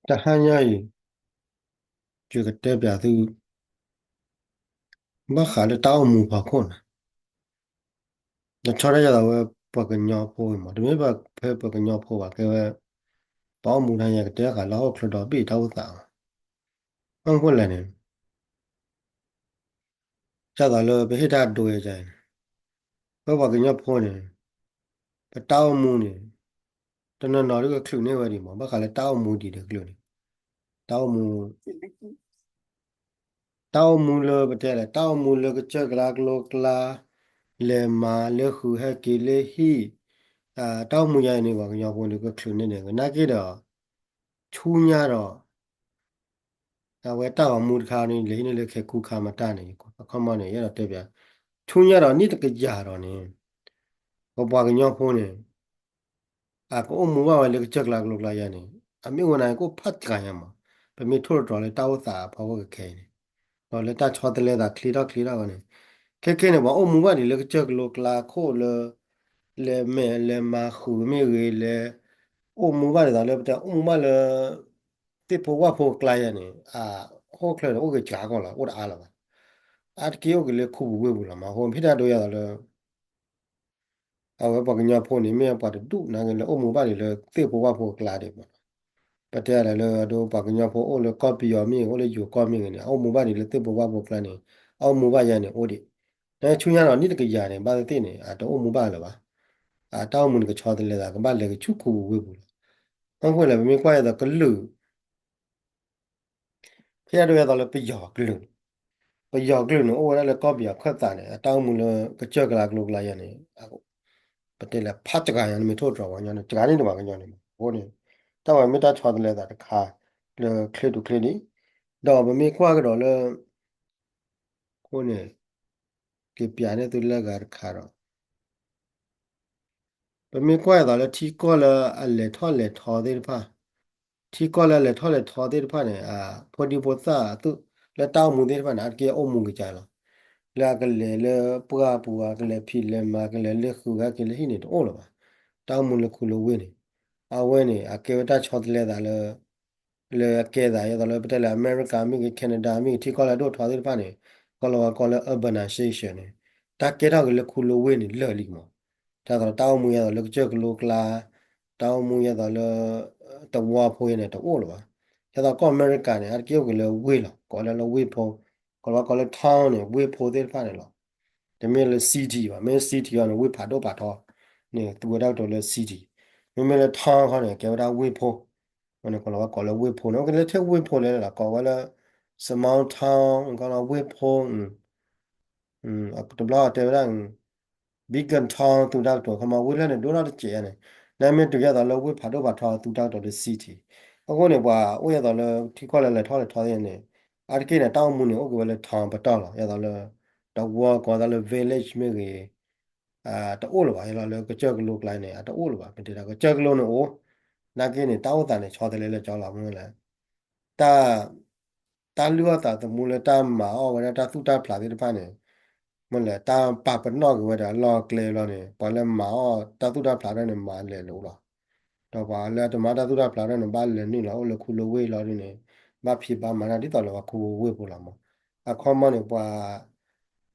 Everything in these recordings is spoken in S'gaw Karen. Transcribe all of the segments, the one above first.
တဟါညါအံၤ ယကတဲပျးသု ဘၣ်ဃးလၢတၢ်အိၣ်မူဖီခိၣ်န့ၣ်, ယဆီဒၣ်ယသးဝဲပှၤကညီဖိအံၤမး, တမ့ၢ်ဖဲပှၤကညီဖိဘၣ်, ကဲဝဲ ပှၤအိၣ်မူတၢ်ညါ ကတဲဃာ်လၢဟီၣ်ခိၣ်ချၢဒီဘ့ၣ်တၢ်အိၣ်သးလီၤ. ဘၣ်မနုၤဃိလဲၣ်န့ၣ် ဒ်သိးလၢပဟ့ၣ်တၢ်ဒိအံၤန့ၣ်, ပပှၤကညီဖိန့ၣ် ပတၢ်အိၣ်မူန့ၣ် တနီၤနီၤဒ်ကချုးန့ၢ်ဝဲဒံးမး, ဘၣ်ဃးလၢတၢ်အိၣ်မူဒံးဒီးကလုာ်န့ၣ်, တၢ်အိၣ်မူ တၢ်အိၣ်မူလၢပတဲလဲၣ်, တၢ်အိၣ်မူလၢကစၢၢ်ကလါကလိကျါ, လဲၤမၤလၢဃုာ်ဟဲက့ၤလၢဟံၣ်, တၢ်အိၣ်မူယါအံၤန့ၣ် ပှၤကညီဖိန့ၣ် ကချုးန့ၢ်န့ၣ် နာ်က့ဒီး ဆူညါဒီး အဝဲတၢ်ဂီၤမူတခါန့ၣ် လဲၤဟံးန့ၢ်လၢခဲကူခါမတၢ်န့ၣ် အခီမီန့ၣ် ယအဲၣ်ဒိးတဲပျး, ဆူညါဒီးနံၣ်တကယၤဒီးန့ၣ် ပပှၤကညီဖိန့ၣ် အကအိၣ်မူဘၣ်ဝဲလၢကစၢၢ်ကလါကလိကျါယါန့ၣ် အမ့ၢ်ဝဲန့ၣ် ကအိၣ်ဖးတဂၤညါမး, ပမ့ၢ်ထိၣ်သတြီၤလၢတၢ်အိၣ်သးအဖီခိၣ်ခဲအံၤန့ၣ်, ဒီးလၢတၢ်ဆီတလဲသးချ့ထီၣ်ချ့ထီၣ်ဝဲန့ၣ်, ခဲခဲန့ၣ် ပှၤအိၣ်မူဘၣ်ဒံးလၢကစၢၢ်ကလိကျါခိၣ်လၢ လဲၤမဲာ်လဲၤမၤဃုာ်မ့ၢ်ဂ့ၤ, လဲၤအိၣ်မူဘၣ်ဒ်သိးလၢပတဲအိၣ်မူဘၣ်လၢ သ့ၣ်ဖိဝၣ်ဖိကျါယါန့ၣ် အဟီၣ်ခိၣ်ချၢန့ၣ် အိၣ်ဂ့ၤစှၤကီးလီၤ, အိၣ်တအါလၢၤဘၣ်. အါတက့ၢ်အိၣ်က့ၤလၢခူပူၤဝ့ၢ်ပူၤလီၤမး, အဃိမ့ၢ်တၢ်ဒိယါသိးလၢ အဝဲပှၤကညီဖိန့ၣ် မ့ၢ်ပှၤတဒူၣ်နာ်က့ၤလၢအိၣ်မူဘၣ်ဒံးလၢသ့ၣ်ဖိဝၣ်ဖိအကျါဒံးမး, ပတဲဒၣ်လၢအဒိပှၤကညီဖိအိၣ်လၢကီၢ်ပယီၤမ့ၢ်ဂ့ၤ အိၣ်လၢယိၤကီၢ်မ့ၢ်ဂ့ၤန့ၣ် အအိၣ်မူဘၣ်ဒံးလၢသ့ၣ်ဖိဝၣ်ဖိအကျါန့ၣ် အအိၣ်မူဘၣ်ယါန့ၣ်အိၣ်ဒံး, နဆူညါဒီးနံၣ်တကယၤန့ၣ် ဘၣ်သ့ၣ်သ့ၣ်န့ၣ် အတအိၣ်မူဘၣ်လၢၤဘၣ်, အတၢ်အိၣ်မူန့ၣ်ကဆီတလဲသး ကဘၣ်လဲၤက့ၤဆူခူပူၤဝ့ၢ်ပူၤလီၤ. အဃိလဲၣ် ပမ့ၢ်ကွၢ်ယါသိးကလုာ် ဖဲဒၣ်ဒိယါသိးလၢပယီၤကလုာ်န့ၣ်, ပယီၤကလုာ်န့ၣ် အိၣ်ဝဲဒၣ်လၢကီၢ်ပယီၤခၢၣ်သးန့ၣ် အတၢ်အိၣ်မူလၢကစၢၢ်ကလါကလိကျါယါန့ၣ် ပတဲလၢဖးတဂၤညါန့ၣ် မ့ၢ်ထိၣ်သတြီၤပှၤကညီန့ၣ် တဂၤန့ၣ်တဘၣ်ကညီန့ၣ်မး, အဃိန့ၣ် တၢ်ဝဲမ့ၢ်တၢ်ဆီတလဲသးတခါ လၢချ့တူာ်ချ့ဒံး, ဒီးပမ့ၢ်ကွၢ်ကဒီးလၢ အဃိန့ၣ် က့ၤပျးန့ၢ်သုလၢဂၤတခါဒီး ပမ့ၢ်ကွၢ်အသိးလၢထံကီၢ်လၢအလဲၤထီၣ်လဲၤထီသ့ၣ်တဖၣ်, ထံကီၢ်လၢအလဲၤထီၣ်လဲၤထီသ့ၣ်တဖၣ်န့ၣ် အဖိဒံဖိသၣ်သုးလၢတၢ်အိၣ်မူသ့ၣ်တဖၣ်န့ၣ် အါတက့ၢ်အိၣ်မူကစၢ်လီၤ. လၢအကလဲၤလၢပှၢ်ပူၤ အကလဲၤဖံးလဲၤမၤ ကလဲၤလၢဃုာ်ဂၤက့ၤလၢဟံၣ်န့ၣ် တအိၣ်လၢၤဘၣ်. တၢ်အိၣ်မူလၢခူလၢဝ့ၢ်န့ၣ် အဝဲန့ၣ် အကဲဝဲတၢ်ဆီတလဲသးလၢ လၢအကဲသး ဒ်သိးလၢပတဲလၢအမဲရကၤမ့ၢ်ဂ့ၤ Canada မ့ၢ်ဂ့ၤ ထံကီၢ်လၢအဒိၣ်ထီသ့ၣ်တဖၣ်န့ၣ် ကီၢ်လီၤဝဲကီၢ်လၢ urbanization န့ၣ် တၢ်ကဲထီၣ်က့ၤလၢခူလၢဝ့ၢ်န့ၣ် လၢာ်လံမး. ဒ်သိးတၢ်အိၣ်မူဒ်သိးလၢကစၢၢ်ကလိကျါ တၢ်အိၣ်မူဒ်သိးလၢ တဝီဖိယါန့ၣ် တအိၣ်လၢၤဘၣ်. ဒ်သိးကီၢ်အမဲရကၤန့ၣ် အါတက့ၢ်အိၣ်က့ၤလၢဝ့ၢ်လီၤ. ကိးလၢလၢဝ့ၢ်ဖိ, ကီၢ်လီၤဝဲကီၢ်လၢ town န့ၣ် ဝ့ၢ်ဖိသ့ၣ်တဖၣ်န့ၣ်လီၤ. တမ့ၢ်လၢ city ဘၣ်, မ့ၢ် city အီၤန့ၣ် ဝ့ၢ်ဖးဒိၣ်ဖးထီန့ၣ် သူဝဲတၢ်ကတိၤလၢ city, မ့မ့ၢ်လၢ town ခီန့ၣ် ကဲဝဲဒၣ်ဝ့ၢ်ဖိ, အဃိန့ၣ်ကိးလီၤဝဲကိးလၢဝ့ၢ်ဖိန့ၣ် အိၣ်က့ၤလၢထဲဝ့ၢ်ဖိလဲၣ်လီၤ, ကိးဝဲလၢ small town ခီလီၤဝ့ၢ်ဖိ တဘျီတဲဝဲဒၣ် big town သူတၢ်ကတိၤ ခီမီဝ့ၢ်လၢန့ၣ် ဒိၣ်ထီၣ်တစဲးယါန့ၣ်, နမ့ၢ်တုၤဒ်သိးလၢဝ့ၢ်ဖးဒိၣ်ဖးထီ သူတၢ်ကတိၤလၢ city, အဃိန့ၣ် ပှၤအိၣ်ဒ်သိးလၢထံကီၢ်လၢလဲၤထီၣ်လဲၤထီသ့ၣ်န့ၣ် အါတက့ၢ်န့ၣ် တၢ်အိၣ်မူန့ၣ် အိၣ်က့ၤဝဲလၢ town ပတီၢ်လီၤ. ဒ်သိးလၢ တဝီကိးသးလၢ village မ့ၢ်ဂ့ၤ တအိၣ်လၢၤဘၣ်. ဒ်သိးလၢကစၢၢ်ကလိကျါန့ၣ် အတအိၣ်လၢၤဘၣ်. မ့ၢ်တဲဒၣ်ကစၢၢ်ကလိန့ၣ်အိၣ်, နာ်က့န့ၣ် တၢ်အိၣ်သးန့ၣ် ဆီတလဲလၢာ်ကၠီလီၤ မ့ၢ်လဲၣ် တၢ် တၢ်လုၢ်အီၣ်သးသမူလၢတၢ်မၤအီၣ်ဝဲဒၣ်တၢ်သူၣ်တၢ်ဖျးသ့ၣ်တဖၣ်န့ၣ် မ့ၢ်လဲၣ် တၢ်ပာ်ပနီၣ်က့ၤဝဲဒီးအလီၢ်အကျဲလီၤန့ၣ် ပှၤလၢမၤအီၣ်တၢ်သူၣ်တၢ်ဖျးဒၣ်န့ၣ် မၤလဲၤလိာ်လီၤ. ဒီးပှၤလၢတမၤတၢ်သူၣ်တၢ်ဖျးဒၣ်န့ၣ် ဘၣ်လဲၤနုာ်လီၤအိၣ်လၢခူလၢဝ့ၢ်လီၤဒ်န့ၣ် ဘၣ်ဖံးဘၣ်မၤတၢ်ဒ်သိးလၢပှၤခူပူၤဝ့ၢ်ပူၤလီၤမး. အခီမီန့ၣ် ပှၤ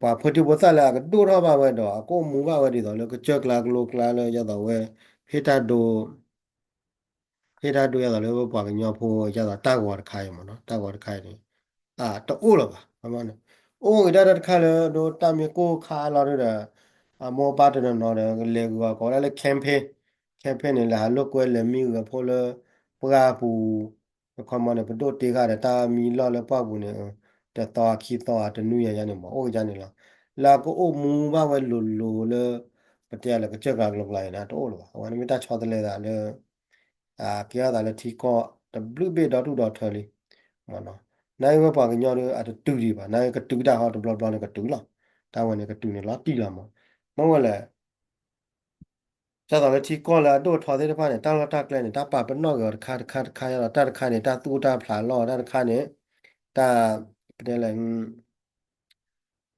ပှၤဖိဒံဖိသၣ်လၢအကဒိၣ်ထီၣ်ဘၣ်ဝဲဒီး အကအိၣ်မူဘၣ်ဝဲဒ်သိးလၢကစၢၢ်ကလါကလိကျါလၢယါသိးဝဲ ဟ့ၣ်တၢ်ဒိ ဟ့ၣ်တၢ်ဒိယါသိးလၢပပှၤကညီဖိယါသိးတၢ်ဂီၤတခါအံၤမ့ၢ်နီၤ, တၢ်ဂီၤတခါအံၤန့ၣ် တအိၣ်လၢၤဘၣ်. အိၣ်ဂ့ၤဒၣ်တၢ်တခါလၢဒိတၢ်မ့ၢ်ကိၢ်ခါလီၤဒီး အမိၢ်ပၢ်တနီၤနီၤဒီး ကလဲၤဂုာ်အီၤကိးဝဲဒၣ်လၢ campaign, campaign န့ၣ် လဲၤဟးလိာ်ကွဲလဲၤမံဂ့ၤအဖိလၢ ပှၢ်ပူၤ အခီမီန့ၣ် ပဒိၣ်တ့ဃာ်ဒီးတၢ်မံလီၢ်လၢပှၢ်ပူၤန့ၣ် တသီအခံသီအတနွံယါယါန့ၣ်မး အိၣ်ကယါန့ၣ်လီၤ. လၢအကအိၣ်မူဘၣ်ဝဲလိၤလိၤလၢ ပတဲလၢကစၢၢ်ကလါကလိကျါအံၤန့ၣ် တအိၣ်လၢၤဘၣ်. အဝဲန့ၣ်မ့ၢ်တၢ်ဆီတလဲသးလၢ ကဲထီၣ်သးလၢထံကီၢ်တဘျုးဘ့ၣ်ဒီတူၢ်ဒီထၢလံ. နာ်က့ဝဲပှၤကညီဒီးအတတုၤဒံးဘၣ်, နာ်က့ကတုၤတၢ်ဟီတဘျီဘျီန့ၣ်ကတုၤလီၤ. တၢ်ဝဲန့ၣ်ကတုၤန့ၣ်လီၤတံၢ်လီၤမး. မ့ၢ်ဝဲလဲၣ် ဒ်သိးလၢထံကီၢ်လၢအဒိၣ်ထီသ့ၣ်တဖၣ်န့ၣ် တၢ်လီၢ်တၢ်ကျဲန့ၣ် တၢ်ပာ်ပနီၣ်က့ၤအီၤတခါတခါတခါယါလီၤ. တၢ်တခါန့ၣ် တၢ်သူၣ်တၢ်ဖျးလီၢ်, တၢ်တခါန့ၣ် တၢ် ပတဲလဲၣ်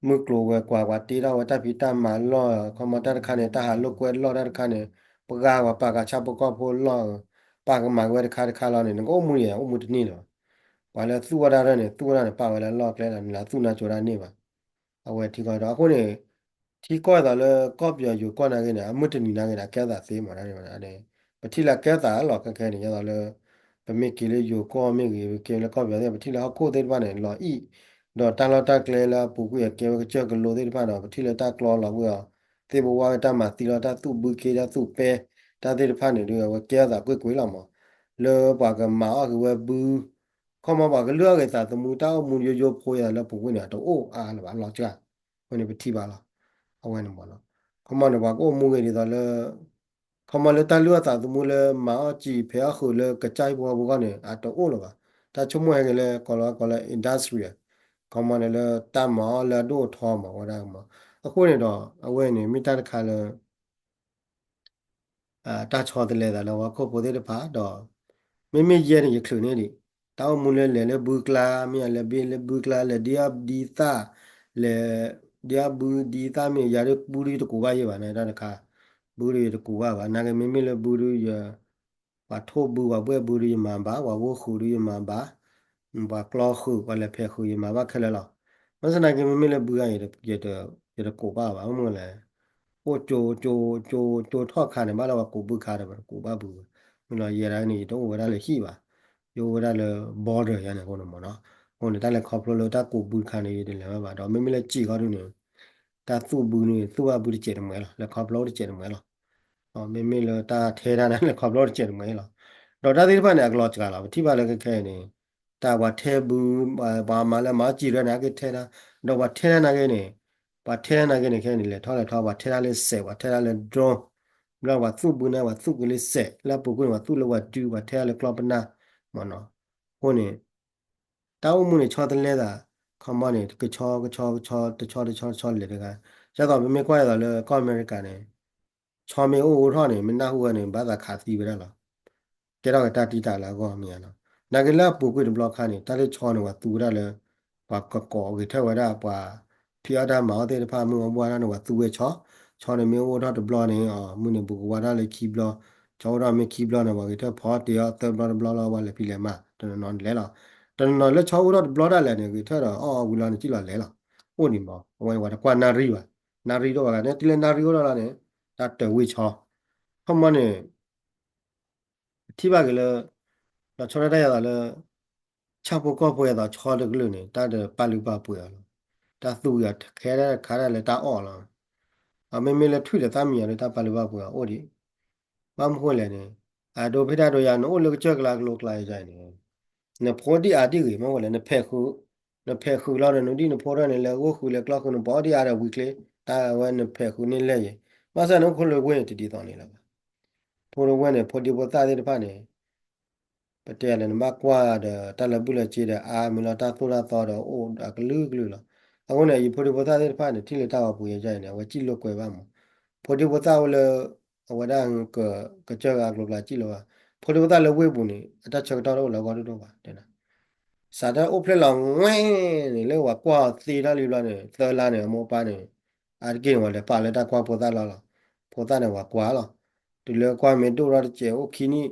မုၢ်ကျိၤဝဲၤကွာ် ပှၤတ့ထီၣ်ဝဲတၢ်ဖံးတၢ်မၤလီၢ်, ခီမီတၢ်တခါန့ၣ် တၢ်ဟးလိာ်ကွဲလီၢ်, တၢ်တခါန့ၣ် ပှၤဂၤပှၤပာ်ကဆၣ်ဖိကီၢ်ဖိလီၢ်, ပာ်ကမၤက့ၤဝဲတခါတခါလီၤန့ၣ် နကအိၣ်မူန့ၣ် အိၣ်မူတန့ၢ်လၢၤဘၣ်. ပှၤလၢသူၣ်ဝဲဒၣ်န့ၣ် သူၣ်ဝဲဒၣ်န့ၣ် ပာ်ဝဲလၢအလီၢ်ကျဲလီၤ နလၢသူၣ်နါကၠိဒၣ်န့ၣ်ဘၣ်. အဝဲထံကီၢ်ဒီး အဃိန့ၣ် ထံကီၢ်အသိးလၢကီၢ်ပယီၤယိၤကီၢ်နာ်က့န့ၣ် အမုၢ်တနံၤနာ်က့န့ၣ် အကဲထီၣ်သးသ့မး ဒ်န့ၣ် ပထံၣ်လၢအကဲထီၣ်သးလီၤခဲခဲန့ၣ် ဒ်သိးလၢ ပမ့ၢ်က့ၤလၢယိၤကီၢ်မ့ၢ်ဂ့ၤ ပက့ၤလၢကီၢ်ပယီၤသ့ၣ် ပထံၣ်လၢဟီၣ်ခိၣ်သ့ၣ်တဖၣ်န့ၣ် လီၤအံၣ် ဒီးတၢ်လီၢ်တၢ်ကျဲလၢအပူၤကွံာ်အကဲဝဲကစၢၢ်ကလိသ့ၣ်တဖၣ်ဒီး ပထံၣ်လၢတၢ်ကျီလီၤဝံၤအီၤ သ့ၣ်ပဝါဝဲတၢ်မၤသံလီၤ တၢ်သူၣ်ဘုခ့ တၢ်သူၣ်ပဲ တၢ်သ့ၣ်တဖၣ်န့ၣ်ဒီး အဝဲကဲထီၣ်သးကွ့ၢ်ကွ့ၢ်လီၤမး. လၢပှၤကမၤအီၣ်က့ၤဝဲဘု ခီမီပှၤကလုၢ်အီၣ်ဂ့ၤသးသမူ တၢ်အိၣ်မူယိယိဖိယၤလၢပူၤကွံာ်န့ၣ် အတအိၣ်အါလၢၤဘၣ် လီၤစှၤ အဃိန့ၣ်ပထံၣ်ဘၣ်လီၤ. အဝဲန့ၣ်မးနီၤ ခီမီန့ၣ် ပှၤကအိၣ်မူဂ့ၤဒ်သိးလၢ ခီမီလၢတၢ်လုၢ်အီၣ်သးသမူလၢမၤအီၣ်စံာ်ဖဲးအီၣ်ဃုာ်လၢကစၢ်ဟံၣ်ဖိဃီဖိအဂီၢ်န့ၣ် အတအိၣ်လၢၤဘၣ်. တၢ်ဆိကမိၣ်ဟဲက့ၤလၢ ကိးလီၤကိးလၢ industrial ခီမီန့ၣ်လၢတၢ်မၤအီၣ်လၢအဒိၣ်အထီမး ဝဲဒၣ်မး. အဃိန့ၣ်ဒီး အဝဲန့ၣ် မ့ၢ်တၢ်တခါလၢ တၢ်ဆီတလဲသးလၢဟီၣ်ခိၣ်ဖိသ့ၣ်တဖၣ်ဒီး မ့မ့ၢ်ယဲန့ၣ် ယချုးန့ၢ်ဒံး တၢ်အိၣ်မူလၢလဲၤလၢဘုကျါ မ့ၢ်ယၤလဲၤဘ့ၣ်လၢဘုကျါ လဲၤဒ်အီၣ်ဒ်သၣ် လဲၤဒ်အီၣ်ဘုဒ်သၣ်မ့ၢ် ယၤဒ်ဘုဒ်ယတကူးဘၣ်ယဲဘၣ်န့ၣ် တၢ်တခါ ဘုဒ်ယတကူးဘၣ်ဘၣ် နာ်က့မ့မ့ၢ်လၢဘုဒ်ယ ပှၤထိၣ်ဘု ပှၤဘှဲၣ်ဘုဒ်ယမၤဘၣ် ပှၤဝိဃုာ်ဒ်ယမၤဘၣ် ပှၤကျီဃုာ် ပှၤလဲၤဖဲးဃုာ် ယမၤဘၣ်ခဲလၢာ်လီၤ. ဘၣ်ဆၣ်နာ်က့မ့မ့ၢ်လၢဘုဂၤ ယတကူးဘၣ်ဘၣ် မ့ၢ်လဲၣ် အိၣ်ကၠိကၠိကၠိကၠိထီၣ်ခါန့ၣ် ဘၣ်လၢပှၤကူးဘုခါဒီး ပတကူးဘၣ်ဘု မ့ၢ်လီၤ ယဲဒၣ်န့ၣ် ယတအိၣ်ဝဲဒၣ်လၢဟံၣ်ဘၣ် ယအိၣ်ဝဲဒၣ်လၢ border ယၤန့ၣ်အဃိန့ၣ်မးနီၤ အဃိန့ၣ် တၢ်လဲၤခီဖျိလၢတၢ်ကူးဘုတခါန့ၣ် ယတလဲၤဝဲဘၣ်ဒီး မ့မ့ၢ်လၢစံာ်ဃီဒုန့ၣ် တၢ်သူၣ်ဘုန့ၣ် သူၣ်ဘၣ်ဘုတစဲးတမှဲလီၤ လဲၤခီဖျိတစဲးတမှဲလီၤ မ့မ့ၢ်လၢတၢ်ထဲတၢ်န့ၣ် လဲၤခီဖျိတစဲးတမှဲလီၤ ဒီးတၢ်သ့ၣ်တဖၣ်န့ၣ် အကလီၤစှၤလီၤ ပထံၣ်ဘၣ်လၢခဲခဲအံၤန့ၣ် တၢ်ပှၤထဲဘု ပှၤမၤလၢမၤအီၣ်စံာ်ရၢန့ၣ် အက့ၤထဲတၢ် ဒီးပှၤထဲတၢ်နာ်က့န့ၣ် ပှၤထဲတၢ်နာ်က့န့ၣ် ခဲအံၤန့ၣ် လဲၤထီၣ်လဲၤထီ ပှၤထဲတၢ်လၢစဲး ပှၤထဲတၢ်လၢ drone ဘျီပှၤသူၣ်ဘုန့ၣ် ပှၤသူၣ်က့ၤလၢစဲး လၢအပူၤကွံာ်န့ၣ် ပှၤသူၣ်လၢပှၤဒု ပှၤထဲတၢ်လၢကျီပနၢ် မ့ၢ်နီၤ အဃိန့ၣ် တၢ်အိၣ်မူန့ၣ် ဆီတလဲသး ခီမီန့ၣ် ကဆီကဆီကဆီ တဆီတဆီတဆီလဲၤတဂၤ ဒ်သိးပမ့ၢ်ကွၢ်ဒ်သိးလၢ ကီၢ်အမဲရကၤန့ၣ် ဆီမ့ၢ်အိၣ်အိၣ်ထီၣ်န့ၣ် မ့ၢ်နၢ်ဟူဝဲန့ၣ် ဘၣ်သးခးသံဝဲဒၣ်လီၤ ကဲထီၣ်က့ၤတၢ်တံၢ်တၢ်လၢအဂီၢ်မ့ၢ်ဧါနီၤ နာ်က့လၢအပူၤကွံာ်တဘျီခါန့ၣ် တၢ်လၢဆီန့ၣ် ပှၤသူဝဲဒၣ်လၢ ပှၤကကိးဂဲၤထၢၣ်ဝဲဒၣ်ပှၤ ဖံးအီၣ်တၢ်မၤအီၣ်သ့ၣ်တဖၣ် မုၢ်အီၣ်ဘှီၣ်တၢ်န့ၣ် ပှၤသူဝဲဆီ ဆီန့ၣ်မ့ၢ်အိၣ်ထီၣ်တဘျီန့ၣ် အမုၢ်န့ၣ် ဘူးကဝါတၢ်လၢခံဘျီ ဆီအိၣ်ထီၣ်မ့ၢ်ခံဘျီန့ၣ် ပှၤဂဲၤထၢၣ်ဖီတ့ၢ်အီၣ်သၢဘျီတဘျီလီၤ ပှၤလဲၤဖံးလဲၤမၤ တနီၤနီၤန့ၣ်လဲၤလီၤ တနီၤနီၤလၢဆီအိၣ်ထီၣ်တဘျီဒၣ်လဲာ်န့ၣ် ဂဲၤထၢၣ်ဒီးအီၣ်အီဝံၤလီၤန့ၣ် စံၣ်လီၤလဲၤလီၤ အိၣ်ဒံးမး အဝဲန့ၣ်ပှၤတကွၢ်နၣ်ရံၣ်ဘၣ် နၣ်ရံၣ်ဒိၣ်ဘၣ်ဂၤန့ၣ် တုၤလၢနၣ်ရံၣ်အိၣ်ထီၣ်လီၤန့ၣ် တၢ်တၢၤဝံၣ်ဆီ ခီမီန့ၣ် ပထံၣ်ဘၣ်က့ၤလၢ လီၤဆီဒၣ်တၢ်ယၤသိးလၢ ဆၣ်ဖိကီၢ်ဖိအသိးဆီတကလုာ်န့ၣ် တၢ်တပာ်လုၢ်ပာ်ပှ့ၤအီၤလီၤ. တၢ်သူက့ၤအီၤခဲဒၣ်ခါဒၣ်လၢတၢ်အီၣ်လီၤ. အမ့မ့ၢ်လၢထွံၣ်ဒီးသၣ်မံယၤဒီး တၢ်ပာ်လုၢ်ပာ်ပှ့ၤအီၤအိၣ်ဒံး. ဘၣ်မနုၤဃိလဲၣ်န့ၣ် အဒိဖဲဒၣ်ဒိယၤ နအိၣ်လၢကစၢၢ်ကလါကလိကျါအံၤန့ၣ် နဖိဒံၣ်အါဒံၣ်ဂ့ၤ မ့ၢ်ဝဲလဲၣ် နဖဲးဃုာ် နဖဲးဃုာ်လီၤဒီး နဒံၣ်နဖိထီၣ်န့ၣ် လဲၤဂိၢ်ဃုာ်လဲၤကျီဃုာ် နပှၤအီၣ်ဒံၣ်အါဒီးဝံၤချ့ တၢ်ဝဲနဖဲးဃုာ်န့ၣ်လဲၣ်ယံၤ. ဘၣ်ဆၣ်န့ၣ် အိၣ်ခိၣ်လၢဝ့ၢ်န့ၣ် တဒ်သိးန့ၣ်လၢၤဘၣ်. ဖိဒံဖိသၣ်သ့ၣ်တဖၣ်န့ၣ် ပတဲလဲၣ် နဘၣ်ကွၢ်ဒီး တၢ်လၢာ်ဘူၣ်လၢာ်စ့ဒီး အါမံၤလီၤတၢ်သိၣ်တၢ်သီဒီး အိၣ်အကလုာ်ကလုာ်လီၤ. အဃိန့ၣ် ယဖိဒံဖိသၣ်သ့ၣ်တဖၣ်န့ၣ် ထံၣ်လၢတၢ်ဂီၤပူၤယါအံၤန့ၣ် အဝဲစံၣ်လိာ်ကွဲဘၣ်မး. ဖိဒံဖိသၣ်အိၣ်လၢ အဝဲဒၣ် ကစၢၢ်ဂၤအကျိၤကျါစံၣ်လိာ်ဘၣ်. ဖိဒံဖိသၣ်လၢဝ့ၢ်ပူၤန့ၣ် အတၢ်ဆၢကတီၢ်တအိၣ်လၢအဂီၢ်ဒိၣ်ဒိၣ်ဘၣ်. စးထီၣ်အိၣ်ဖျဲၣ်လီၤဝဲန့ၣ် လၢပှၤကွၢ်အီၤသ့ထီၣ်လံဘျီန့ၣ် သၢလါန့ၣ် အမိၢ်အပၢ်န့ၣ် အါတက့ၢ်န့ၣ် ပှၤလဲၤပာ်လၢတၢ်ကွၢ်ဖိသၣ်လီၤလီၤ. ဖိသၣ်န့ၣ် ပှၤကွၢ်လီၤ. တုၤလၢကွၢ်မ့ၢ်ဒိၣ်ထီၣ်တစဲး အိၣ်ခံနံၣ်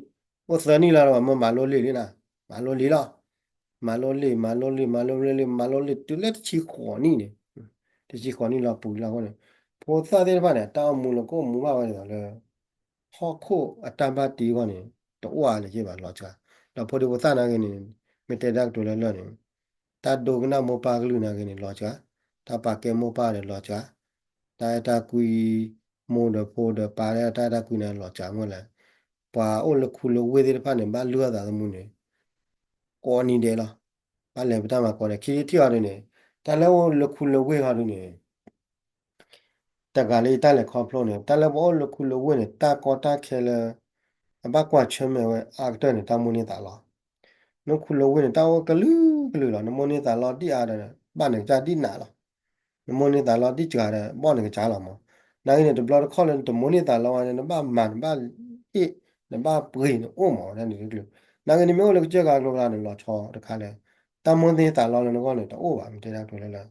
အိၣ်သၢနံၣ်လီၤ ပှၤမၢမၤလိလံာ်လံနၤ. မၤလိလံာ်လီၤ. မၤလိလံာ် မၤလိလံာ် မၤလိလံာ် မၤလိလံာ် တုၤလၢတဆံဃိးနံၣ်န့ၣ် တဆံဃိးနံၣ်လီၤပူၤလီၤအဃိန့ၣ် ဖိသၣ်သ့ၣ်တဖၣ်န့ၣ် တၢ်အိၣ်မူလၢကအိၣ်မူဘၣ်ဝဲဒ်သိးလၢ ဟီၣ်ခိၣ်အတၢ်ဘၣ်တ့အဂီၢ်န့ၣ် တအိၣ်အါလၢၤဘၣ် လီၤစှၤ. ဒီးဖိဒံဖိသၣ်နာ်က့န့ၣ် မ့ၢ်တဲတၢ်ကတိၤလၢလၢ်န့ၣ် တၢ်ဒိကနၣ်မိၢ်ပၢ်ကလုၢ်နာ်က့န့ၣ် လီၤစှၤ. တၢ်ပာ်ကဲမိၢ်ပၢ်ဒီးလီၤစှၤ. တၢ်အဲၣ်တၢ်ကွံ မိၢ်ဒီးဖိဒီးပၢ် တၢ်အဲၣ်တၢ်ကွံန့ၣ်လီၤစှၤမ့ၢ်လဲၣ်. ပှၤအိၣ်လၢခူလၢဝ့ၢ်သ့ၣ်တဖၣ်န့ၣ် ဘၣ်လုၢ်အီၣ်သးသမူန့ၣ် ကိးနံၤဒဲးလီၤ. ဘၣ်လဲၤပတၢ်မၤကိးဒဲး ခံထံၣ်အီၤဒ်န့ၣ် တၢ်လၢအိၣ်လၢခူလၢဝ့ၢ်ဃီဒ်န့ၣ် တဂၤလၢယတၢ်လဲၤခီဖျိန့ၣ် တၢ်လၢပှၤအိၣ်လၢခူလၢဝ့ၢ်န့ၣ် တၢ်ကီတၢ်ခဲလၢ အဘၣ်ကွၢ်ဆၢၣ်မဲာ်ဝဲအါကတၢၢ်န့ၣ် တၢ်မိၣ်န့ၢ်သးလီ. နခူလၢဝ့ၢ်န့ၣ် တၢ်အိၣ်ကလုာ်ကလုာ်လီၤ. နမိၣ်န့ၢ်သးလီဒ်အါဒီး ဘၣ်နကစၢ်ဒ်နးလီၤ. နမိၣ်န့ၢ်သးလီဒ်စှၤဒီး ဘီၣ်နကစၢ်လီၤမး. နာ်က့န့ၣ် တဘျီတခီၣ်လၢနတမိၣ်န့ၢ်သးလီဝဲန့ၣ် နဘၣ်မၤ နဘၣ်ဟ့ၣ် နဘၣ်ပှ့ၤန့ၣ်အိၣ်မး ဝဲဒၣ်န့ၣ်တကလုာ်. နာ်က့န့ၣ် မ့ၢ်အိၣ်လၢကစၢၢ်ကါကျိၤကျါန့ၣ် လီၤဆီတခါလၢ တၢ်မိၣ်န့ၢ်သးလီလၢနဂီၢ်န့ၣ် တအိၣ်ဘၣ် မ့ၢ်တဲဒၣ်ကျိၤလၢလၢ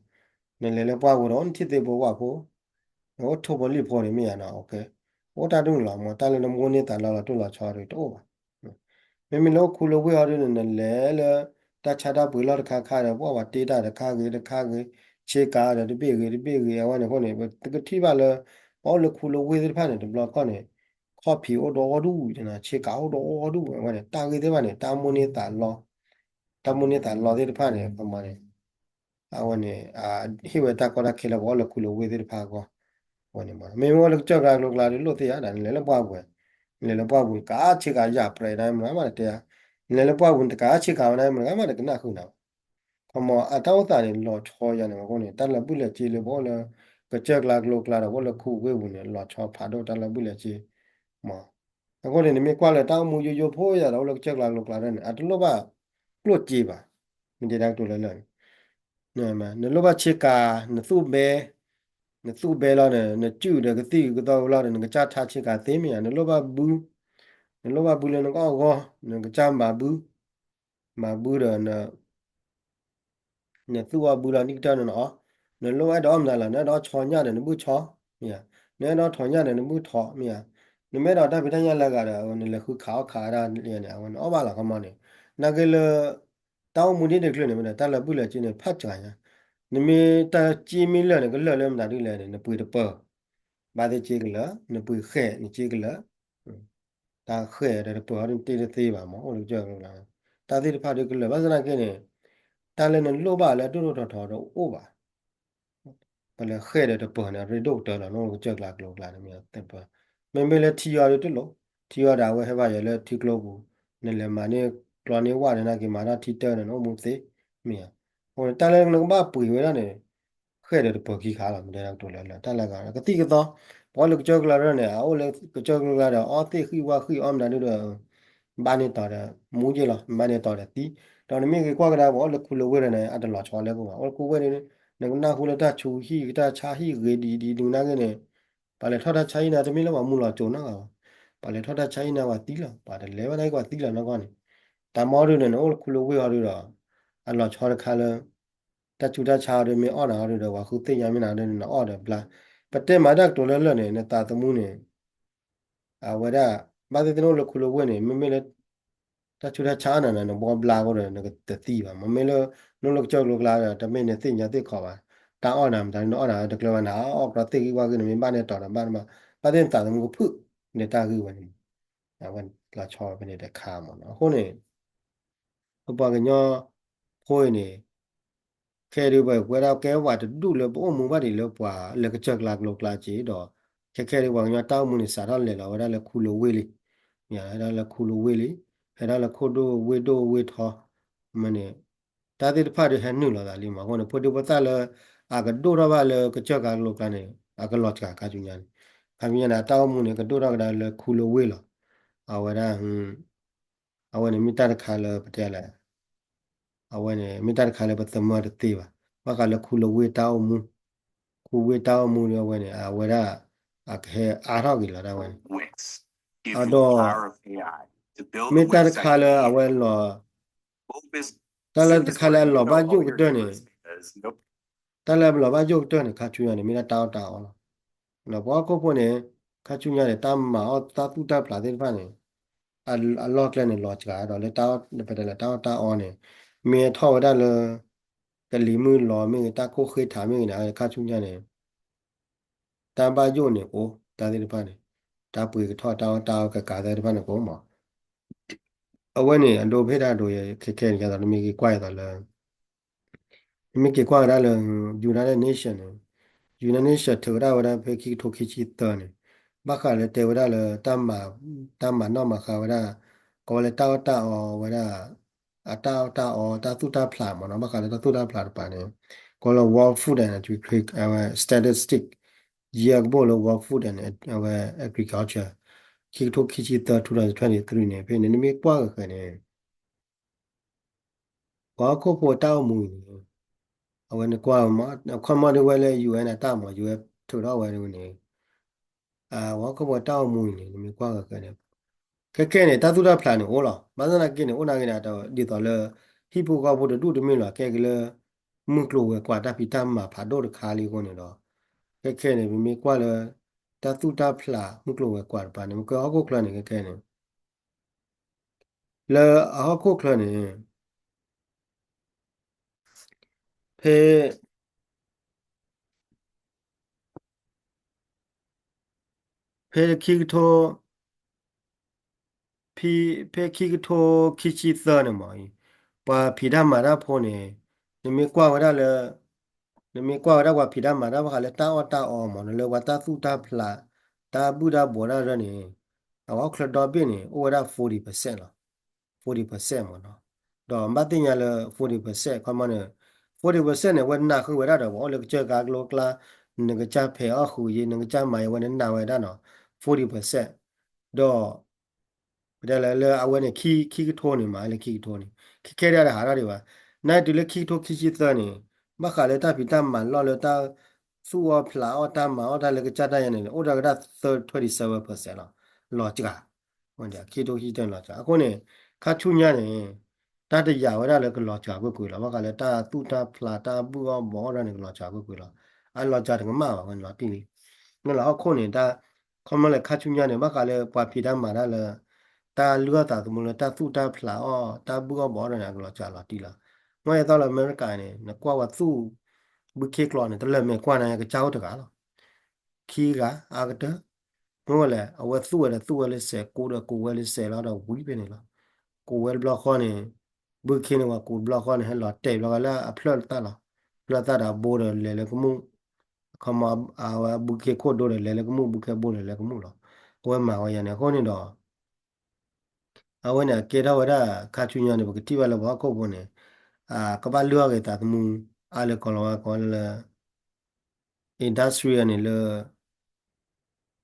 နလဲၤလၢပှၢ်ပူၤဒီး အိၣ်နထံၣ်သ့ၣ်ဖိဝၣ်ဖိ နအိၣ်ထိၣ်ဖိလံၣ်ဖိန့ၣ်မ့ၢ်ယါနီၤ အိၣ်တၢ်ဒ်န့ၣ်လီၤမး တၢ်လၢနမိၣ်န့ၢ်သးလီလီၤတိၢ်လီၤဆီဒီးတအိၣ်ဘၣ်. မ့မ့ၢ်လၢအိၣ်ခူလၢဝ့ၢ်အီၤဒုးန့ၣ် နလဲၤလၢ တၢ်ဆါတၢ်ပှ့ၤလီၢ်တခါခါဒီး ပှၤပှၤတ့တၢ်တခါဂ့ၤတခါဂ့ၤ, ဆ့ကၤဒီးတဘ့ၣ်ဂ့ၤတဘ့ၣ်ဂ့ၤ အဝဲန့ၣ်အဃိန့ၣ် ပကထံၣ်ဘၣ်လၢ ပှၤအိၣ်လၢခူလၢဝ့ၢ်သ့ၣ်တဖၣ်န့ၣ် တဘျီခီၣ်န့ၣ် ခီၣ်ဖံးအိၣ်ဒီးအီၣ်ဒူၣ်, ဆ့ကၤအိၣ်ဒီးအီၣ်ဒူၣ် အဝဲန့ၣ် တၢ်ဂ့ၢ်သ့ၣ်တဖၣ်န့ၣ် တၢ်မိၣ်န့ၢ်သးလီ, တၢ်မိၣ်န့ၢ်သးလီသ့ၣ်တဖၣ်န့ၣ် ပမၤန့ၣ် အဝဲန့ၣ် ဟ့ၣ်ဝဲတၢ်ကီတၢ်ခဲလၢပှၤအိၣ်လၢခူလၢဝ့ၢ်သ့ၣ်တဖၣ်အဂီၢ်, အဝဲန့ၣ်မ့ၢ် မ့မ့ၢ်အိၣ်လၢကစၢၢ်ကျါကျိၤကျါဒုးလိၣ်သ့ၣ်ဧါ, နလဲၤလၢပှၢ်ပူၤ, နလဲၤလၢပှၢ်ပူၤ ကဆ့ကၤယၢ်ပြဲးဒၣ်မနုၤမးတတဲဧါ, နလဲၤလၢပှၢ်ပူၤ နတကဆ့ကၤဝဲဒၣ်မနုၤမးတကနၣ်ဃုာ်နၤဘၣ်, ခီမီ အတၢ်အိၣ်သးန့ၣ် လီၤဆီယၤန့ၣ်မ့ၢ်အဃိန့ၣ် တၢ်လၢာ်ဘူၣ်လၢာ်စ့လၢပှၤအိၣ်လၢ ကစၢၢ်ကျါကျိၤကျါဒီး ပှၤအိၣ်လၢခူဝ့ၢ်ပူၤန့ၣ် လီၤဆီဖးဒိၣ်တၢ်လၢာ်ဘူၣ်လၢာ်စ့ မ့ၢ် အဃိန့ၣ် နမ့ၢ်ကွၢ်လၢတၢ်အိၣ်မူယိယိဖိယၤဒီး အိၣ်လၢကစၢၢ်ကျါကျိၤကျါဒၣ်န့ၣ် အတလိၣ်ဘၣ်ကျိၣ်စ့ဘၣ်, မ့ၢ်တဲတၢ်ကတိၤလၢလၢာ်န့ၣ် နလိၣ်ဘၣ်ဆ့ကၤ, နသူၣ်ဘဲ, နသူၣ်ဘဲလီၤဒီး နစုၣ်ဒီးကသံၣ်ကသီဝဲလီၤဒီး နကစၢ်ထါဆ့ကၤသ့မ့ၢ်ဧါ, နလိၣ်ဘၣ်ဘု, နလိၣ်ဘၣ်ဘုလၢနကအီၣ်ဂီၢ်, နကစၢ်မၤဘု, မၤဘုဒီး နသူၣ်အီၣ်ဘုလီၤနံၣ်ကတၢၢ်န့ၣ်နအီၣ်, နလိၣ်အဲၣ်ဒိးအီၣ်မနုၤလီၤ, နအဲၣ်ဒိးအီၣ်ဆီညၣ်ဒီးနဘုၣ်ဆီ, မ့ၢ်ဧါ, နအဲၣ်ဒိးထီၣ်ညၣ်ဒီးနဘုၣ်ထီ, မ့ၢ်ဧါ, နမ့ၢ်အဲၣ်ဒိးတၢ်ဖံးတၢ်ညၣ်လၢအဂၤဒီး နလဲၤဃုခးအီၣ်ခးဝဲဒၣ်န့ၣ် အဝဲန့ၣ်အီၣ်ဘၣ်လီၤ ခီမီန့ၣ်, နာ်က့လၢ တၢ်အိၣ်မူဒ်န့ၣ်တချုးန့ၣ် မ့ၢ်ဒီး တၢ်လၢာ်ဘူၣ်လၢာ်စ့န့ၣ် ဖးစှၤညါ, နမ့ၢ်တၢ်စ့မ့ၢ်လၢာ်န့ၣ် ကလၢာ်လၢမတၤဒ်လဲၣ်န့ၣ် နပှ့ၤတပၢၤ, ဘၣ်သ့ၣ်စ့ကလၢာ်, နပှ့ၤဃဲးန့ၣ်စ့ကလၢာ် တၢ်ဃဲးဒီးတပၢၤအီၤဒ်တ့ၢ်တသ့ဘၣ်မ့ၢ် အိၣ်လၢကစၢၢ်ကျါ, တၢ်သ့ၣ်တဖၣ်ဒ်ကလၢာ် ဘၣ်ဆၣ်သနာ်က့န့ၣ်, တၢ်လၢနလိၣ်ဘၣ်လၢအဒိၣ်ဒိၣ်ထီထီတအိၣ်ဘၣ်, ပှၤလၢဃဲးဒီးတပၢၤန့ၣ် အရ့ဒိၣ်ကတၢၢ်လီၤ နအိၣ်လၢကစၢၢ်ကျါကျိၤကျါန့ၣ်မ့ၢ်, မ့မ့ၢ်လၢထံအီၤဒ်တလိၣ်, ထံအီၤဒီးအဝဲဟဲဘၣ်ယၤလၢထံကျိပူၤ, နလဲၤမၤန့ၢ်ကျီန့ၢ်ဝၣ်ဒီးနာ်က့မၤထီၣ်ထံတၢၢ်ဒီးနအိၣ်မူသ့, မ့ၢ်ဧါ, အဃိန့ၣ်တၢ်လၢနကဘၣ်ပှ့ၤဝဲဒၣ်န့ၣ် ဃဲးဒီးတပၢၤခံခါလီၤ မ့ၢ်တဲတၢ်ကတိၤလၢလၢာ် တၢ်လၢအဂၤ ကသံၣ်ကသီ, ပှၤအိၣ်လၢကစၢၢ်ကျါဒၣ်န့ၣ် အအိၣ်လၢကစၢၢ်ကျါဒီး အီၣ်သ့ၣ်ဃံၣ်ဝၣ်ဃံၣ်အီၣ်မနုၤဒ်ဒီး ဘၣ်န့ၢ်တီၤဒီး မူယ့ၢ်လီၤ ဘၣ်န့ၢ်တီၤဒီးသံ, ဒီးနမ့ၢ်ဂ့ၤကွၢ်ကဒါ ပှၤအိၣ်လၢခူလၢဝ့ၢ်ဒၣ်န့ၣ် အတလီၤဆီလၢပှၤ အိၣ်လၢခူဝ့ၢ်န့ၣ် နကနၢ်ဟူလၢတၢ်ဆူးဟံၣ် တၢ်ဆါဟံၣ်ဂ့ၤဒ်ဒ်နုၤနာ်က့န့ၣ်, ပှၤလဲၤထီၣ်တၢ်ဆါဟံၣ်န့ၣ် တမ့ၢ်လၢပှၤမူလီၤစိၤနီတဂၤဘၣ်, ပှၤလဲၤထီၣ်တၢ်ဆါဟံၣ်န့ၣ် ပှၤသံလီၤ ပှၤတလဲၤဘၣ်နာ်က့ပှၤသံလီၤနီၢ်ကီၢ်န့ၣ်, တၢ်မီဒုးန့ၣ် နအိၣ်လၢခူလၢဝ့ၢ်အီၤဒုးဒီး အလီၤဆီတခါလၢ တၢ်ဆူးတၢ်ဆါအီၤဒုး မ့ၢ်အီၣ်နၤအီၤဒုးဒီး ပှၤဃုသ့ၣ်ညါမ့ၢ်နၤဒုးန့ၣ် နအီၣ်ဒီးဘျါ, ပတဲမၤတၢ်ကတိၤလၢလၢာ်န့ၣ် နသးသမူန့ၣ် အဝဲဒၣ် ဘၣ်သ့ၣ်သ့ၣ်နအိၣ်လၢခူလၢဝ့ၢ်န့ၣ် မ့မ့ၢ်လၢ တၢ်ဆူးတၢ်ဆါအီၣ်နၤန့ၣ် နဘှီဘျါအဃိဒီး နကတသံဘၣ်, မ့မ့ၢ်လၢ နအိၣ်လၢကစၢၢ်ကျိၤကျါဒီး တမ့ၢ်နသ့ၣ်ညါသ့ၣ်ခီဘၣ်, တၢ်အီၣ်နၤမတၤဒုး နအီၣ်နၤတကျၢၤဘၣ် နအီၣ်ကဒီးသ့ၣ်ဂံၢ်ဝၣ်ဂံၢ်န့ၣ် မ့ၢ်ဘၣ်န့ၢ်တီၤဒီးဘၣ်တဘၣ်, ဘၣ်သ့ၣ်နသးသမူကဖုၣ် နတၢ်ဂ့ၢ်ဝဲန့ၣ် အဝဲလီၤဆီဖဲန့ၣ်တခါမ့ၢ်နီၤ, အဃိန့ၣ် ပပှၤကညီဖိအံၤန့ၣ် ခဲဒုးပဝဲဒၣ်ကဲပှၤတဒူၣ်လၢပအိၣ်မူဘၣ်ဒံးလၢပှၤလၢကစၢၢ်ကျါကျိၤကျါက့ဒီး ခဲခဲဒုးပှၤကညီတၢ်အိၣ်မူန့ၣ် စးထီၣ်လဲၤလီၤဝဲဒၣ်လၢခူလၢဝ့ၢ်လံ, ဟဲဒၣ်လၢခူလၢဝ့ၢ်လံ, ဟဲဒၣ်လၢခိၣ်ဒိၣ်ဝ့ၢ်ဒိၣ်ဝ့ၢ်ထီ, မ့ၢ်န့ၣ် တၢ်သ့ၣ်တဖၣ်ဒုးဟဲနုာ်လီၤသးလံမ့ၢ်အဃိန့ၣ် ဖိဒံဖိသၣ်လၢ အကဒိၣ်ထီၣ်ဘၣ်လၢကစၢၢ်ကျါကျိၤကျါန့ၣ် အကလီၤစှၤခါဆူညါန့ၣ်, ခါဆူညါန့ၣ် အတၢ်အိၣ်မူန့ၣ် ကဒိၣ်ထီၣ်ကဒါလၢခူလၢဝ့ၢ်လီၤ, အဝဲဒၣ် အဝဲန့ၣ်မ့ၢ်တၢ်တခါလၢပတဲလဲၣ်, အဝဲန့ၣ်မ့ၢ်တၢ်တခါလၢပသမၢတသ့ဘၣ်, ဘၣ်ဃးလၢခူလၢဝ့ၢ်တၢ်အိၣ်မူ, ခူဝ့ၢ်တၢ်အိၣ်မူဒီးအဝဲန့ၣ် အဝဲဒၣ် အကဟဲအါထီၣ်က့ၤလီၤဒၣ်ဝဲန့ၣ်, အဒီး မ့ၢ်တၢ်တခါလၢအဝဲလီၤ, တၢ်လၢတခါလၢအလီၤဘၣ်ယိၣ်ကတၢၢ်န့ၣ် တၢ်လၢအလီၤဘၣ်ယိၣ်ကတၢၢ်န့ၣ် ခါဆူညါန့ၣ် မ့ၢ်ဒၣ်တၢ်အီၣ်တၢ်အီလီၤ. ပှၤဟီၣ်ခိၣ်ဖိန့ၣ် ခါဆူညါန့ၣ် တၢ်မၤအီၣ်တၢ်သူၣ်တၢ်ဖျးသ့ၣ်တဖၣ်န့ၣ် အလီၢ်ကျဲန့ၣ် လီၤစှၤဒီးလၢတၢ်အီၣ် ပတဲလၢတၢ်အီၣ်တၢ်အီန့ၣ် မ့ၢ်ထီၣ်ဝဲဒၣ်လၢ ကလံၤမုၢ်လီၤမ့ၢ်ဂ့ၤ တၢ်ခိၣ်ဃ့ထးမ့ၢ်ဂ့ၤန့ၣ် ခါဆူညါန့ၣ် တၢ်ဘၣ်ယိၣ်န့ၣ်အိၣ် တၢ်သ့ၣ်တဖၣ်န့ၣ် တၢ်ပှ့ၤကထီၣ်တၢ်အီၣ်တၢ်အီကကးသ့ၣ်တဖၣ်န့ၣ်ကအိၣ်မး အဝဲန့ၣ် အဒိဖဲတၢ်ဒိးယဲခဲခဲန့ၣ် ယသိးနမ့ၢ်က့ၤကွၢ်ယသိးလၢ နမ့ၢ်က့ၤကွၢ်ဝဲဒၣ်လၢ United Nation န့ၣ် United Nation ထုးဝဲဒၣ်ဝဲဒၣ်ဖဲခံကထိခံဆံသၢန့ၣ် ဘၣ်ဃးလၢတဲဝဲဒၣ်လၢ တၢ်မၤနီၣ်မၤဃါဝဲဒၣ် ကိးဝဲလၢတၢ်အီၣ်တၢ်အီဝဲဒၣ် အတၢ်အီၣ်တၢ်အီ တၢ်သူၣ်တၢ်ဖျးမးနီၤ ဘၣ်ဃးလၢတၢ်သူၣ်တၢ်ဖျးတပၤန့ၣ် ကိးလၢ World Food and Agriculture အဝဲ statistic ယဲၢ်ကဘိၣ်လၢ World Food and အဝဲ Agriculture ခံကထိခံဆံသၢ twenty twenty-three န့ၣ် ဖဲန့ၣ် နမ့ၢ်ကွၢ်ဃဲၤဃဲၤန့ၣ် ပှၤဟီၣ်ခိၣ်ဖိတၢ်အိၣ်မူအံၤန့ၣ် အဝဲန့ၣ်ကွၢ် ခီမီဒ်ဝဲလၢ UN အတၢ်မၤ UN ထုးထီၣ်ဝဲန့ၣ် ပှၤဟီၣ်ခိၣ်ဖိတၢ်အိၣ်မူအံၤန့ၣ် နမ့ၢ်ကွၢ်ဃဲၤဃဲၤန့ၣ် ခဲခဲန့ၣ် တၢ်သူၣ်တၢ်ဖျးန့ၣ်အိၣ်လီၤ. ဘၣ်ဆၣ်သနာ်က့န့ၣ် အိၣ်နာ်က့န့ၣ် ဒ်သိးလၢ ဟံၣ်ဖိဃီဖိတဒူၣ်တမ့ၢ်လီၤ ကဲက့ၤလၢ မုၢ်ကျိၤဝဲၤကွာ်တၢ်ဖံးတၢ်မၤဖးဒိၣ်တခါလံအဃိန့ၣ်ဒီး ခဲခဲန့ၣ် ပမ့ၢ်ကွၢ်လၢ တၢ်သူၣ်တၢ်ဖျးမုၢ်ကျိၤဝဲၤကွာ်တပၤန့ၣ် မ့ၢ်ကဲဟီၣ်ခိၣ်ချၢန့ၣ် ခဲခဲန့ၣ် လၢအဟီၣ်ခိၣ်ချၢန့ၣ် ဖဲ ဖဲခံကထိ ဖဲ ဖဲခံကထိခံဆံသၢန့ၣ်မးအံၤ, ပှၤဖံးတၢ်မၤတၢ်ဖိန့ၣ် နမ့ၢ်ကွၢ်ဝဲဒၣ်လၢ နမ့ၢ်ကွၢ်ဝဲဒၣ်ပှၤဖံးတၢ်မၤတၢ်ဘၣ်ဃးလၢတၢ်အီၣ်တၢ်အီမး လၢပှၤတၢ်သူၣ်တၢ်ဖျး တၢ်ဘုၣ်တၢ်ဘှီးတၢ်ရၢန့ၣ် အဟီၣ်ခိၣ်ချၢဒီဘ့ၣ်န့ၣ် အိၣ်ဝဲဒၣ် forty percent လီၤ. forty percent မးနီၤ. ဒီးဘၣ်သ့ၣ်ညါလၢ forty percent ခီမီန့ၣ် forty percent န့ၣ် အဝဲနာ်ဃုာ်ဝဲဒၣ်ဒီး ပှၤအိၣ်လၢကစၢၢ်ကျါကျိၤကျါ နကစၢ်ဖဲးအီၣ်ဃုာ်ယ့ နကစၢ်မၤယ့ အဝဲန့ၣ်နာ်ဝဲဒၣ်နီၤ forty percent ဒီး ပတဲလၢ လၢအဝဲန့ၣ် ခံ ခံကထိန့ၣ်မး လၢခံကထိန့ၣ် ခဲခဲဒၣ်တဟးထီၣ်ဒံးဘၣ်. နာ်တုၤလၢခံကထိခံဆံသၢန့ၣ် ဘၣ်ဃးလၢတၢ်ဖံးတၢ်မၤလီၢ်လၢတၢ်သူၣ်အီၣ်ဖျးအီၣ်တၢ်မၤအီၣ်တၢ်လၢကစၢ်တၢ်ယါန့ၣ် အိၣ်ဒီးကဒၣ် twenty seven percent လီၤ. လီၤစှၤ ခံကထိခံဆံသၢန့ၣ်လီၤစှၤ အဃိန့ၣ် ခါဆူညါန့ၣ် တၢ်တယာ်ဝဲဒၣ်လၢကလီၤစှၤကွ့ၢ်ကွ့ၢ်လီၤ. ဘၣ်ဃးလၢတၢ်သူၣ်တၢ်ဖျးတၢ်ဘုၣ်အီၣ်ဘှီးအီၣ်ဒၣ်န့ၣ် ကလီၤစှၤကွ့ၢ်ကွ့ၢ်လီၤ. အလီၤစှၤတကမၣ်ဘၣ်ဝဲန့ၣ်လီၤတံၢ်လံ. မ့ၢ်လၢဟီၣ်ခိၣ်န့ၣ် တၢ် ခီမီလၢခါဆူညါန့ၣ် ဘၣ်ဃးလၢပှၤဖံးတၢ်မၤတၢ်လၢ တၢ်လုၢ်အီၣ်သးသမူလၢတၢ်သူၣ်တၢ်ဖျးအီၣ် တၢ်ဘုၣ်အီၣ်ဘှီးအီၣ်ဒၣ်န့ၣ် အကလီၤစှၤလီၤတံၢ်လီၤ. မ့ၢ်ယသီလၢအမဲရကၤန့ၣ် နကွၢ်ဝဲသူၣ် ဘုခ့ကျိာ်န့ၣ် တလၢာ်မဲာ်ကွၢ်န့ၣ် ကစၢ်အိၣ်တဂၤလီၤ. ခံဂၤအါကတၢၢ် မ့ၢ်ဝဲလဲၣ် အဝဲသူၣ်ဝဲဒီးသူၣ်ဝဲလၢစဲး ကိးဒီးကိးဝဲလၢစဲးလီၤဒီးဝံၤဖဲန့ၣ်လီၤ. ကိးဝဲတဘျီဃီန့ၣ် ဘုခ့န့ၣ် ပှၤကိးတဘျီဃီန့ၣ် ဟဲလီၤတဲာ်ဘျီဃီလၢအဖျၢၣ်သၣ်လီၤ. ဖျၢၣ်သၣ်ဒီးအဘိဒီးလဲၤလၢကမူၣ် ခီမီ အဝဲဘုခ့ခိၣ်ဒိဒီးလဲၤလၢကမူၣ် ဘုခ့ဘိဒီးလဲၤလၢကမူၣ်လီၤ. အဝဲမၤဝဲယၤန့ၣ် အဃိန့ၣ်ဒီး အဝဲန့ၣ် အကဲထီၣ်ဝဲဒၣ် ခါဆူညါန့ၣ် ပကထံၣ်ဘၣ်လၢပှၤဟီၣ်ခိၣ်ဖိန့ၣ် ကဘၣ်လုၢ်အီၣ်က့ၤသးသမူ အါလၢကီၢ်လီၤဝဲကီၢ်လၢ industrial န့ၣ်လၢ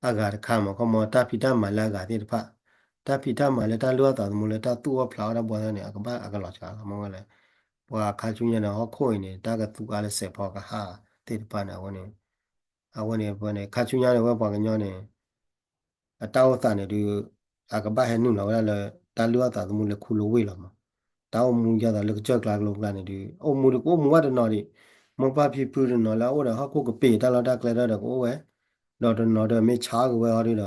အဂၤတခါမး ခီမီ တၢ်ဖံးတၢ်မၤလၢအဂၤသ့ၣ်တဖၣ် တၢ်ဖံးတၢ်မၤလၢတၢ်လုၢ်အီၣ်သးသမူလၢတၢ်သူၣ်အီၣ်ဖျးအီၣ်တၢ်ဘှီသ့ၣ်န့ၣ် အကဘၣ်အကလီၤစှၤလီၤ မ့ၢ်ဝဲလဲၣ်. ပှၤခါဆူညါန့ၣ် ဟီၣ်ခိၣ်အံၤန့ၣ် တၢ်ကသူအါလၢစဲးဖီကဟၣ်သ့ၣ်တဖၣ်န့ၣ် အဝဲန့ၣ် အဝဲန့ၣ် ခါဆူညါန့ၣ်ဝဲပှၤကညီန့ၣ် အတၢ်အိၣ်သးန့ၣ်ဒုး အကဘၣ်ဟဲနုာ်လီၤဝဲဒၣ်လၢ တၢ်လုၢ်အီၣ်သးသမူလၢခူလၢဝ့ၢ်လီၤမး. တၢ်အိၣ်မူယါသးလၢကစၢၢ်ကျါကလိကျါန့ၣ်ဒုး အိၣ်မူဒုးကအိၣ်မူဘၣ်တနီၤဒံး မိၢ်ပၢ်ဖံဖုတနီၤလၢအအိၣ်ဒီးဟီၣ်ခိၣ်ကပ့ၤတၢ်လီၢ်တၢ်ကျဲဒီးကအိၣ်ဝဲ ဒီးတနီၤဒီးမ့ၢ်ဆါက့ၤဝဲအီၤဒုးဒီး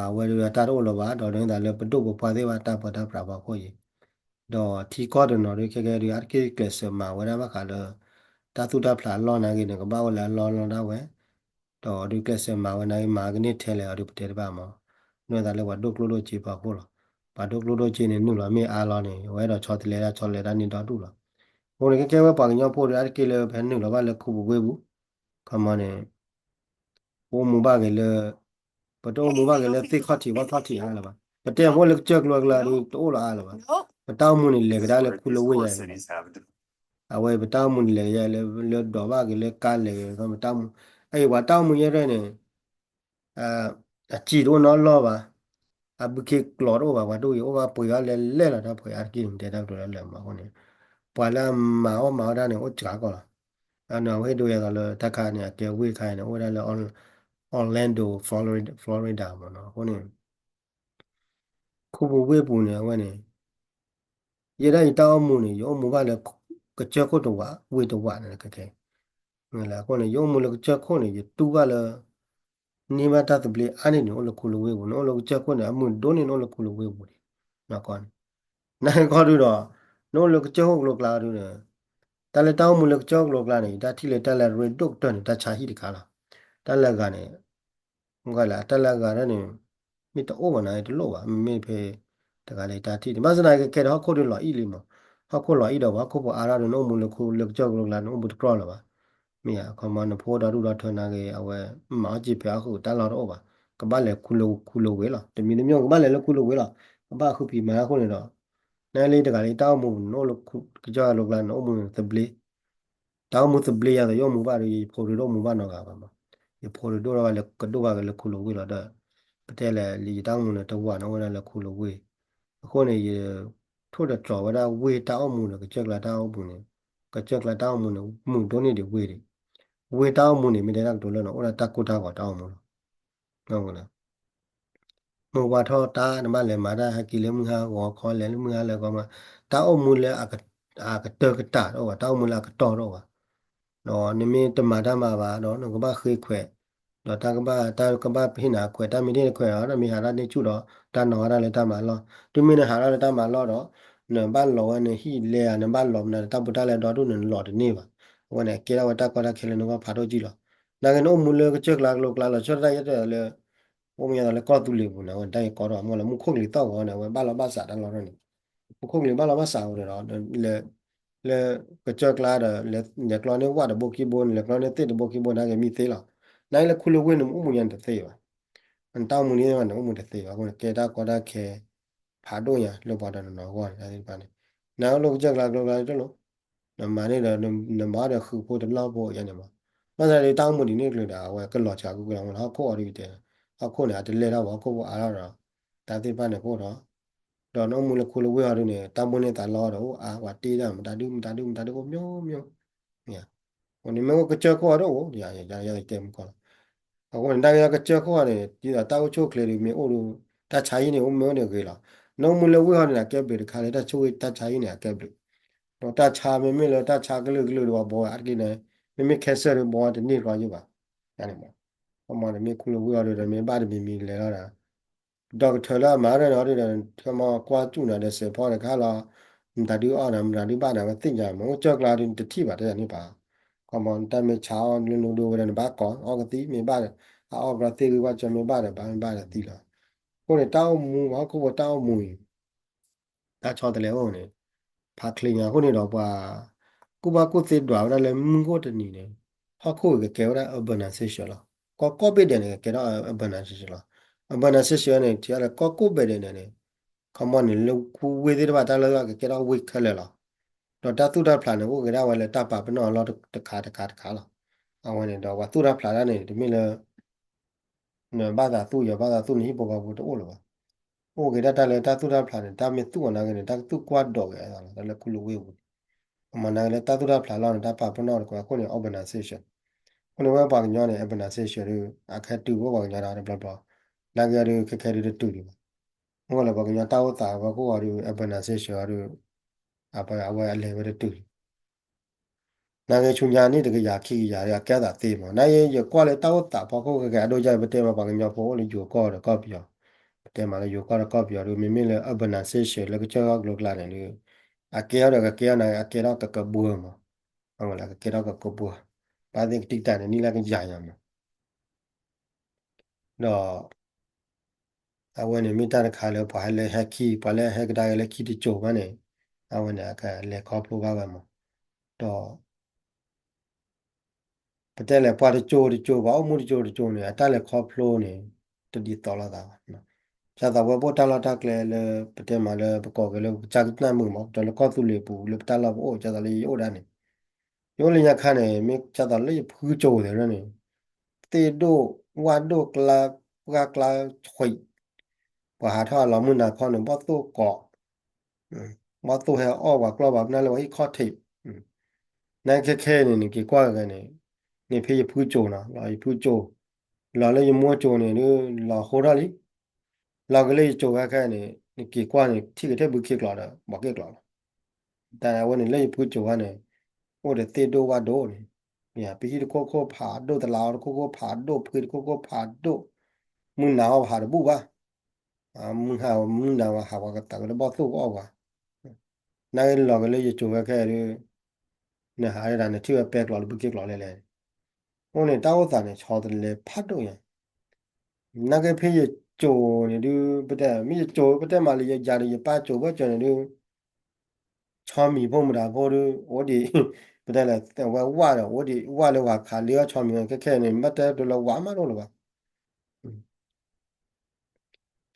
အဝဲဒုးအတၢ်တအိၣ်လၢၤဘၣ် ဒီးဒ်သိးလၢပဒိၣ်ပပှၢ်သ့ၣ်တဖၣ်တၢ်ပၢတၢ်ပြးဖီခိၣ်အံၤ ဒီးထံကီၢ်တနီၤဒုးခဲကဲဒုး အါတက့ၢ်ကျဲးစၢးမၤဝဲဒၣ်ဘၣ်ဃးလၢ တၢ်သူၣ်တၢ်ဖျးအလီၢ်နာ်က့န့ၣ် ကဘၣ်အိၣ်လၢအလီၢ်လီၢ်ဒၣ်ဝဲ ဒီးဒုးကျဲးစၢးမၤဝဲနာ်က့ မၤကန့ၢ်ထဲလဲၣ်အီၤဒုးပတဲတဘၣ်မး ဒ်သိးလၢပှၤဒိၣ်ကျိၣ်ဒိၣ်စ့ဖီခိၣ်လီၤ. ပှၤဒိၣ်ကျိၣ်ဒိၣ်စ့န့ၣ် နုာ်လီၤမ့ၢ်အါလီၤန့ၣ် အဝဲအဲၣ်ဒိးဆီတလဲတၢ်ဆီတလဲတၢ်န့ၢ်ဒီဒူၣ်လီၤ. အဃိန့ၣ်ခဲကဲဝဲပှၤကညီဖိဒီး အါတက့ၢ်လၢပဟဲနုာ်လီၤဘၣ်လၢခူပူၤဝ့ၢ်ပူၤ ခီမီန့ၣ် ပအိၣ်မူဘၣ်က့ၤလၢ ပတအိၣ်မူဘၣ်က့ၤလၢသ့ၣ်ခီၣ်ထံးဝၣ်ခီၣ်ထံးအါလၢၤဘၣ်. ပတဲဖိလၢကစၢၢ်ကျိၤကျါဒုး တအိၣ်လီၤအါလၢၤဘၣ်. ပတၢ်အိၣ်မူန့ၣ် လဲၤကဒါလၢခူလၢဝ့ၢ်ယါအံၤ အဝဲပတၢ်အိၣ်မူန့ၣ် လဲၤကဒါလၢ လၢဒိးဘၣ်က့ၤလၢကါလဲၤက့ၤ ပတၢ်အိၣ်မူ အအံၤပှၤတၢ်အိၣ်မူယဲၢ်ရဲၣ်န့ၣ် အစံာ်တအိၣ်နီတလီၢ်ဘၣ်, အဘုခ့ကျိာ်တအိၣ်ဘၣ်, ပှၤဒိၣ်အံၤအိၣ်ဘၣ်ပှ့ၤအီၤလဲၤလဲၣ်လီၤ တၢ်ပှ့ၤအါတက့ၢ်န့ၣ် တဲတၢ်ကတိၤလၢလၢာ်မးအဃိန့ၣ်, ပှၤလၢအမၤအီၣ်မၤအီၣ်တၢ်န့ၣ် အိၣ်စှၤကီးလီၤ. အဝဲဟ့ၣ်ဒိယဲသိးလၢတၢ်ခါန့ၣ် အကဲဝ့ၢ်ခါအံၤန့ၣ် အိၣ်ဝဲဒၣ်လၢ Orlando Florida မးနီၤ အဃိန့ၣ် ခူပူၤဝ့ၢ်ပူၤန့ၣ် အဝဲန့ၣ် ယဲဒၣ်ယတၢ်အိၣ်မူန့ၣ် ယအိၣ်မူဘၣ်လၢ ကစၢၢ်ခိၣ်တဝး ဝ့ၢ်တဝးန့ၣ်ခဲခဲ, အဃိန့ၣ် ယအိၣ်မူလၢကစၢၢ်ခိၣ်န့ၣ် ယတူၢ်ဘၣ်လၢ န့ၢ်ဘၣ်တၢ်သဘျ့အါန့ၢ်န့ၣ် အိၣ်လၢခူလၢဝ့ၢ်ပူၤ, နအိၣ်လၢကစၢၢ်ခိၣ်န့ၣ် အမုာ်ဒိၣ်န့ၢ်နအိၣ်လၢခူလၢဝ့ၢ်ပူၤန့ၣ်, နကီန့ၣ် နကီဒုဒီး နအိၣ်လၢကစၢၢ်ခိၣ်ကလိကျါဒုဒီး တၢ်လၢတၢ်အိၣ်မူလၢကစၢၢ်ခိၣ်ကလိကျါန့ၣ် ယတၢ်ထံၣ်လၢတၢ်လၢအရ့ဒိၣ်ကတၢၢ်န့ၣ် တၢ်ဆါဟံၣ်တခါလီၤ. တၢ်လၢအဂၤန့ၣ် မ့ၢ်လၢတၢ်လၢအဂၤဒၣ်န့ၣ် မ့ၢ်တအိၣ်ဘၣ်န့ၣ် တလိၣ်ဘၣ်, မ့မ့ၢ်ဖဲ တဂၤလၢတၢ်ထံၣ်န့ၣ် ဘၣ်ဆၣ်သနာ်က့ ခဲဒီးဟီၣ်ခိၣ်ဒုးလီၤအံၣ်လံမး, ဟီၣ်ခိၣ်လီၤအံၣ်ဒီးပှၤဟီၣ်ခိၣ်ဖိအါထီၣ်ဒီး နအိၣ်မူလၢခူလၢကစၢၢ်ကလိကျါ နအိၣ်မူတကြီလၢၤဘၣ်. မ့ၢ်ဧါ, ခီမီ နဖိဒီဒူၣ်ဒီထၢနာ်က့ အဝဲ မၤအီၣ်စ့ဖဲအဃုာ်တၢ်လီၢ်တအိၣ်ဘၣ်, ကဘၣ်လဲၤခူလၢဝ့ၢ်လီၤ. တမံၤတမံၤကဘၣ်လဲၤလၢခူလၢဝ့ၢ်လီၤ, ကဘၣ်ဃုဖံးမၤတၢ်အဃိန့ၣ်ဒီး နလၢတဂၤလၢတၢ်အိၣ်မူ နအိၣ်လၢကစၢၢ်ကလိကျါ နအိၣ်မူသဘျ့ တၢ်အိၣ်မူသဘျ့ယၤဒီး ယအိၣ်မူဘၣ်ဒီး ယဖိဒုးတအိၣ်မူဘၣ်နီတဂၤဘၣ်မး, ယဖိဒုးဒိၣ်ထီၣ်ဘၣ်လၢ ကဒိၣ်ဘၣ်က့ၤလၢခူလၢဝ့ၢ်လီၤဒီး ပတဲလဲၣ် ယတၢ်အိၣ်မူန့ၣ် တဝးန့ၣ်အိၣ်ဝဲဒၣ်လၢခူလၢဝ့ၢ်, အဃိန့ၣ် ယထိၣ်ဒီးကၠီၤဝဲဒၣ်ဝ့ၢ်တၢ်အိၣ်မူဒီး ကစၢၢ်ကျါတၢ်အိၣ်မူန့ၣ်, ကစၢၢ်ကျါတၢ်အိၣ်မူန့ၣ် မုာ်ဒိၣ်န့ၢ်ဒံးဝ့ၢ်ဒံး, ဝ့ၢ်တၢ်အိၣ်မူန့ၣ် မ့ၢ်တဲတၢ်ကတိၤလၢန့ၣ် အိၣ်ဒၣ်တၢ်ကိၢ်တၢ်ဂီၤတၢ်အိၣ်မူလီၤ. မုၢ်ဝါထီၣ်တၢ် နဘၣ်လဲၤမၤတၢ် ဟဲက့ၤလၢမုၢ်ဟါဂီၤခီ လဲၤလၢမုၢ်ဟါလၢဂီၤမး, တၢ်အိၣ်မူလၢ အကတၢၢ်ကတၢၢ်တအိၣ်ဘၣ်, တၢ်အိၣ်မူလၢအကတီၢ်တအိၣ်ဘၣ်, ဒီးနမ့ၢ်တမၤတၢ်မၤဘၣ်ဒီး နကဘၣ်ဃ့ခွဲး, ဒီးတၢ်ကဘၣ် တၢ်ကဘၣ်ဟ့ၣ်နၤခွဲး တၢ်မ့ၢ်တဟ့ၣ်နခွဲးအီၤ တၢ်မ့ၢ်ဟးတၢ်န့ၢ်ဆူၣ်ဒီး တၢ်နီၤဝဲဒၣ်လၢတၢ်မၤလီၢ်, တုၤမ့ၢ်နဟးထီၣ်လၢတၢ်မၤလီၢ်ဒီး နဘၣ်လီၤဝဲနဟံၣ်လဲဧါ နဘၣ်လီၤမနုၤဒီး တၢ်ဖိတၢ်လံၤဒီဒိၣ်န့ၣ် နလီၤတန့ၢ်ဘၣ်. အဝဲန့ၣ် အကဲထီၣ်ဝဲတၢ်ကီတၢ်ခဲလၢနဂီၢ်ဖးဒိၣ်ကံလီၤ. နာ်က့နအိၣ်မူလၢကစၢၢ်ကျါကျိၤကျါလီၤဆီဒၣ်တၢ်ယဲၢ်တၢ်လၢ အိၣ်မူယဲၢ်သိးလၢကီၢ်သူလ့ၤပူၤန့ၣ် အဝဲန့ၣ်တၢ်ဂ့ၢ်ကီထီၣ်မ့ၢ်လၢ မူခိၣ်ကလံၤသီၣ်ဂီၤန့ၣ် အဝဲဘၣ်လီၢ်ဘၣ်စးတၢ်လီၢ်န့ၣ် မူခိၣ်ကလံၤဘၣ်လီၢ်ဘၣ်စးဝဲဒီး လၢကစၢၢ်ကျါဒီး လဲၤကျီန့ၢ်ဝၣ်တဘိခံဘိန့ၣ် လဲၤကျီန့ၢ်သ့ၣ်တဘိခံဘိန့ၣ် ကမံသ့လီၤ. နာ်က့လၢခူလၢဝ့ၢ်န့ၣ် အိၣ်မူညါန့ၣ်တသ့ဘၣ်. နတၢ်အိၣ်မူန့ၣ် နအိၣ်မူတသ့ဘၣ် အဃိန့ၣ် ကဲတၢ်ကီတၢ်ခဲ ဖးဒိၣ်ညါလၢပှၤတနီၤနီၤအဂီၢ်န့ၣ် တၢ်သ့ၣ်တဖၣ်န့ၣ် နအိၣ်လၢကစၢၢ်ကျါကျိၤကျါတလိၣ် နမၤန့ၣ်ဒီး နမၤအီၤဒီးဃုာ်ဖိတလီၢ်ဖိယါန့ၣ်မး. ဘၣ်ဆၣ်ဒီးတၢ်အိၣ်မူဒ်န့ၣ်ကျၢၤဒီး အဝဲကလီၤစှၤကွံာ်ကွံာ်လီၤ ဟီၣ်ခိၣ်အီၤဒ်ကတဲ ဟီၣ်ခိၣ်န့ၣ် အတလဲၢ်ထီၣ်ဘၣ် ဟီၣ်ခိၣ်ဖိအါထီၣ်ဒီး တၢ်သ့ၣ်တဖၣ်န့ၣ်ကအိၣ်ဒီး ဒီးနအိၣ်မူလၢခူလၢဝ့ၢ်အီၤဒ်န့ၣ် တၢ်မိၣ်န့ၢ်သးလီဒီးအိၣ်အါ ပှၤတ့ဒၣ်မတၤဒုမတၤဒုမတၤဒုအိၣ်မျိုးမျိုး အဃိန့ၣ် မ့ၢ်အိၣ်ကစၢၢ်ခိၣ်အီၤဒ်အိၣ် ယတဲမူကီၢ်လီၤ. အဃိန့ၣ် တၢ်ဂ့ၢ်ကစၢၢ်ခိၣ်အီၤန့ၣ် ဒ်သိးတၢ်အိၣ်ဆူၣ်အိၣ်ချ့ဒီးမ့ၢ်အိၣ်ဒီး တၢ်ဆါဟံၣ်န့ၣ် အိၣ်မ့ၢ်အိၣ်န့ၣ်ဂ့ၤလီၤ. နအိၣ်မူလၢဝ့ၢ်အီၤန့ၣ် အကဲဘျုးတခါလၢ တၢ်ဆိၣ်ဂ့ၤတၢ်ဆါဟံၣ်န့ၣ် အကဲဘျုး ဒီးတၢ်ဆါမ့မ့ၢ်လၢတၢ်ဆါကလုာ်ကလုာ်ဒီး ပှၤဘီဝဲအါတက့ၢ်န့ၣ် မ့မ့ၢ် cancer ဒီးဘီဝဲတန့ၢ်ကျီယုၢ်ဘၣ်. န့ၣ်မး ခီမီန့ၣ်မ့ၢ်ခူလၢဝ့ၢ်အီၤဒီး မ့ၢ်ဘၣ်တမံၤမံၤလဲၤလီၤဒီး ဒီကထၢလၢအမၤထီၣ်န့ၣ်အီၤဒီး ခီမီကွၢ်စူၣ်နၤဒီးစဲးဖီတခါလီၤ. မတၤဒုအီၣ်နၤ မတၤဒုဘၣ်နၤ ကသ့ၣ်ညါမး အိၣ်ကစၢၢ်ကျါဒုတထံၣ်ဘၣ်တဲယၤန့ၣ်ပၢ်. ခီမီတၢ်မ့ၢ်ဆါအီၣ်လၢနဒိဝဲဒီး နဘၣ်ကိးအီၣ်ကသံ မ့ၢ်ဘၣ်ဒီး အအီၣ်ကျီသ့ၣ်ဂ့ၤကွၢ်ကၢ မ့ၢ်ဘၣ်ဒီး ဘၣ်မ့ၢ်ဘၣ်ဒီးသံလီၤ. အဃိန့ၣ် တၢ်အိၣ်မူ ပှၤဟီၣ်ခိၣ်ဖိတၢ်အိၣ်မူအံၤ တၢ်ဆီတလဲအိၣ်န့ၣ် ဖးချ့ညါအဃိန့ၣ်ဒီးပှၤ ကူၣ်ဘၣ်ကူၣ်သ့ဒွးဝဲဒၣ်လၢမုၢ်ဂီၢ်တနံၤန့ၣ် ဟီၣ်ခိၣ်အံၤကကဲဝဲဒၣ် urbanization လီၤ. ကီၢ်ကိးဘ့ၣ်ဒဲးန့ၣ် ကကဲထီၣ် urbanization လီၤ. urbanization န့ၣ် ထံၣ်လၢကီၢ်ကိးဘ့ၣ်ဒဲးန့ၣ်န့ၣ် ခီမီန့ၣ် လၢခူဝ့ၢ်သ့ၣ်တဖၣ်တၢ်လၢကကဲထီၣ်ဝ့ၢ်ခဲလၢာ်လီၤ. ဒီးတၢ်သူၣ်တၢ်ဖျးန့ၣ် အိၣ်က့ၤဒၣ်ဝဲလၢတၢ်ပာ်ပနီၣ်အလီၢ်တခါတခါတခါလီၤ. အဝဲန့ၣ်ဒီးပှၤသူၣ်တၢ်ဖျးတၢ်န့ၣ် တမ့ၢ်လၢ နဘၣ်သးသူၣ်ယီၤဘၣ်သးသူၣ် နဟံၣ်ဖိဃီဖိတအိၣ်လၢၤဘၣ်. အိၣ်က့ၤဒၣ်တၢ်လၢတၢ်သူၣ်တၢ်ဖျးန့ၣ် တၢ်မ့ၢ်သူၣ်အီၤနာ်က့န့ၣ် တၢ်ကသူၣ်ကွၢ်ဒိးက့ၤအသးလီၤ တၢ်လၢခူလၢဝ့ၢ်ပူၤန့ၣ်. အမၤနာ်က့လၢတၢ်သူၣ်တၢ်ဖျးလီၤန့ၣ် တၢ်ပာ်ပနီၣ်တကွဲးအဃိန့ၣ် urbanization အဃိန့ၣ်ဝဲပှၤကညီန့ၣ် urbanization ဒုး အခဲတုၤဝဲပှၤကညီတၢ်တဘျီဘျီ နာ်က့ဒုးခဲခဲဒုးတတုၤဒံးဘၣ်. မ့ၢ်လၢပှၤကညီတၢ်အိၣ်သးဝဲခိၣ်အီၤဒုး urbanization အီၤဒုး အဝဲအလဲၤဝဲတတုၤဒံး နာ်က့ဆူညါနံၣ်တကယၤခံကယၤဒီး အကဲအသးသ့မး နာ်က့ ယကွၢ်လၢတၢ်အိၣ်သးဖီခိၣ်ခဲကဲအဒိၣ်ယါ ပတဲမးပှၤကညီဖိအိၣ်လၢယိၤကီၢ်ဒီးကီၢ်ပယီၤ ပတဲမးလၢယိၤကီၢ်ဒီးကီၢ်ပယီၤဒီး မ့မ့ၢ်လၢ urbanization လၢကစၢၢ်ကီၢ်ကျိၤကျါန့ၣ်ဒီး အကဲထီၣ်ဒီးကကဲထီၣ်နာ်က့ အကဲထီၣ်ကကဘှၢမး အဝဲလၢကကဲထီၣ်ကကဘှၢ ဘၣ်သ့ၣ်ကတံၢ်တၢ်န့ၣ် နံၣ်လၢကယၤညါမး ဒီး အဝဲန့ၣ်မ့ၢ်တၢ်တခါလၢ ပှၤဟဲလၢဟဲခံ ပှၤလၢဟဲကဒါက့ၤလၢခံတစိၤဘၣ်န့ၣ် အဝဲန့ၣ် အကလဲၤခီဖျိဘၣ်ဝဲမး ဒီး ပတဲလဲၣ် ပှၤတစိၤတစိၤ ပှၤအိၣ်မူတစိၤတစိၤန့ၣ် အတၢ်လဲၤခီဖျိန့ၣ် တဒ်သိးလိာ်သးဘၣ်. ဒ်သိးဝဲပအိၣ်တၢ်လီၢ်တၢ်ကျဲလၢ ပတဲမးလၢပကိးက့ၤလၢကစၢ်ကနၣ်မုာ်မး ဒီးလၢကီၢ်သူလ့ၤပူၤ လၢပတၢ်လီၢ်ပအိၣ် ဒ်သိးလၢယအိၣ်ဒၣ်န့ၣ် ယအိၣ်လၢညါခါန့ၣ် မ့ၢ်ဒ်သိးလၢယဖုကၠိသ့ၣ်န့ၣ် သ့ၣ်ဒိၣ်ဝၣ်ဒိၣ်ကျါ ပှၢ်ကျါဆွံး ပှၤဟးထီၣ်အလီၤမုၢ်နၤခီန့ၣ် ဘီၣ်သိၣ်ကိး ဘီၣ်သိၣ်ဟဲအီၣ်ပှၤကျီၢ်ပှၤပနၢ်လၢပှၤဟံၣ်ခီၣ်ထံး နခဲခဲန့ၣ် နက့ၤကွၢ်က့ၤန့ၣ် နဖဲယဖုကၠိနီၤ လီၤယဖုကၠိ လီၤလၢယမိၢ်ကၠိန့ၣ်ဒုး လီၤဟိထီၣ်လံ လီၤက့ၤလၢယကၠိဝဲခဲန့ၣ် နက့ၤကွၢ်န့ၣ် ထံၣ်က့ၤထဲဘုခ့ကျိးဒီး ဘီးက့ကျိးလီၤ. တၢ်အဝဲန့ၣ် လၢယဖုကၠိဝဲန့ၣ် အိၣ်ဒီးသ့ၣ်ဒိၣ်ဝၣ်ဒိၣ်န့ၣ် ပဟံၣ်တခိၣ်ခိၣ်ဖးဒိၣ် တလးအီၤတခိၣ်ခိၣ်ဖးဒိၣ် ဖှ့တခိၣ်ခိၣ်ဖးဒိၣ် မုၢ်နၤအီၤပဟးတဘူၣ်ဘၣ် မုၢ်ဟါ မုၢ်နၤဝဲဟးဝဲကသးဝဲလၢဘီၣ်သိၣ်ကအီၣ်ဝဲ နာ်က့လီၤက့ၤလၢယကၠိဝဲခဲဒုး နဟးဒၣ်နထံၣ်ဝဲပဲကျိးလၢဘုခ့ကျိးလဲၣ်လဲၣ် အဃိန့ၣ် တၢ်အိၣ်သးန့ၣ် ဆီတလဲဖးဒိၣ်ညါ နာ်က့ဖဲယကၠိန့ၣ်ဒုး ပတဲ မ့ၢ်ယကၠိ ပတဲမးလၢယယၤဒီးယပၢ်ကၠိဘၣ်ကၠိန့ၣ်ဒုး ဆီမံၤဖိမတၤဖိဒုး အိၣ်ဒံး ပတဲလဲၣ် အဝဲဝၣ်ဒီး အိၣ်ဒံး ဝၣ်လၢဝၤခးလ့အီၣ်ဆီမံၤခဲခဲန့ၣ် ဘၣ်တဲဒိလၢဝၤမးဒိၣ်လၢၤဘၣ်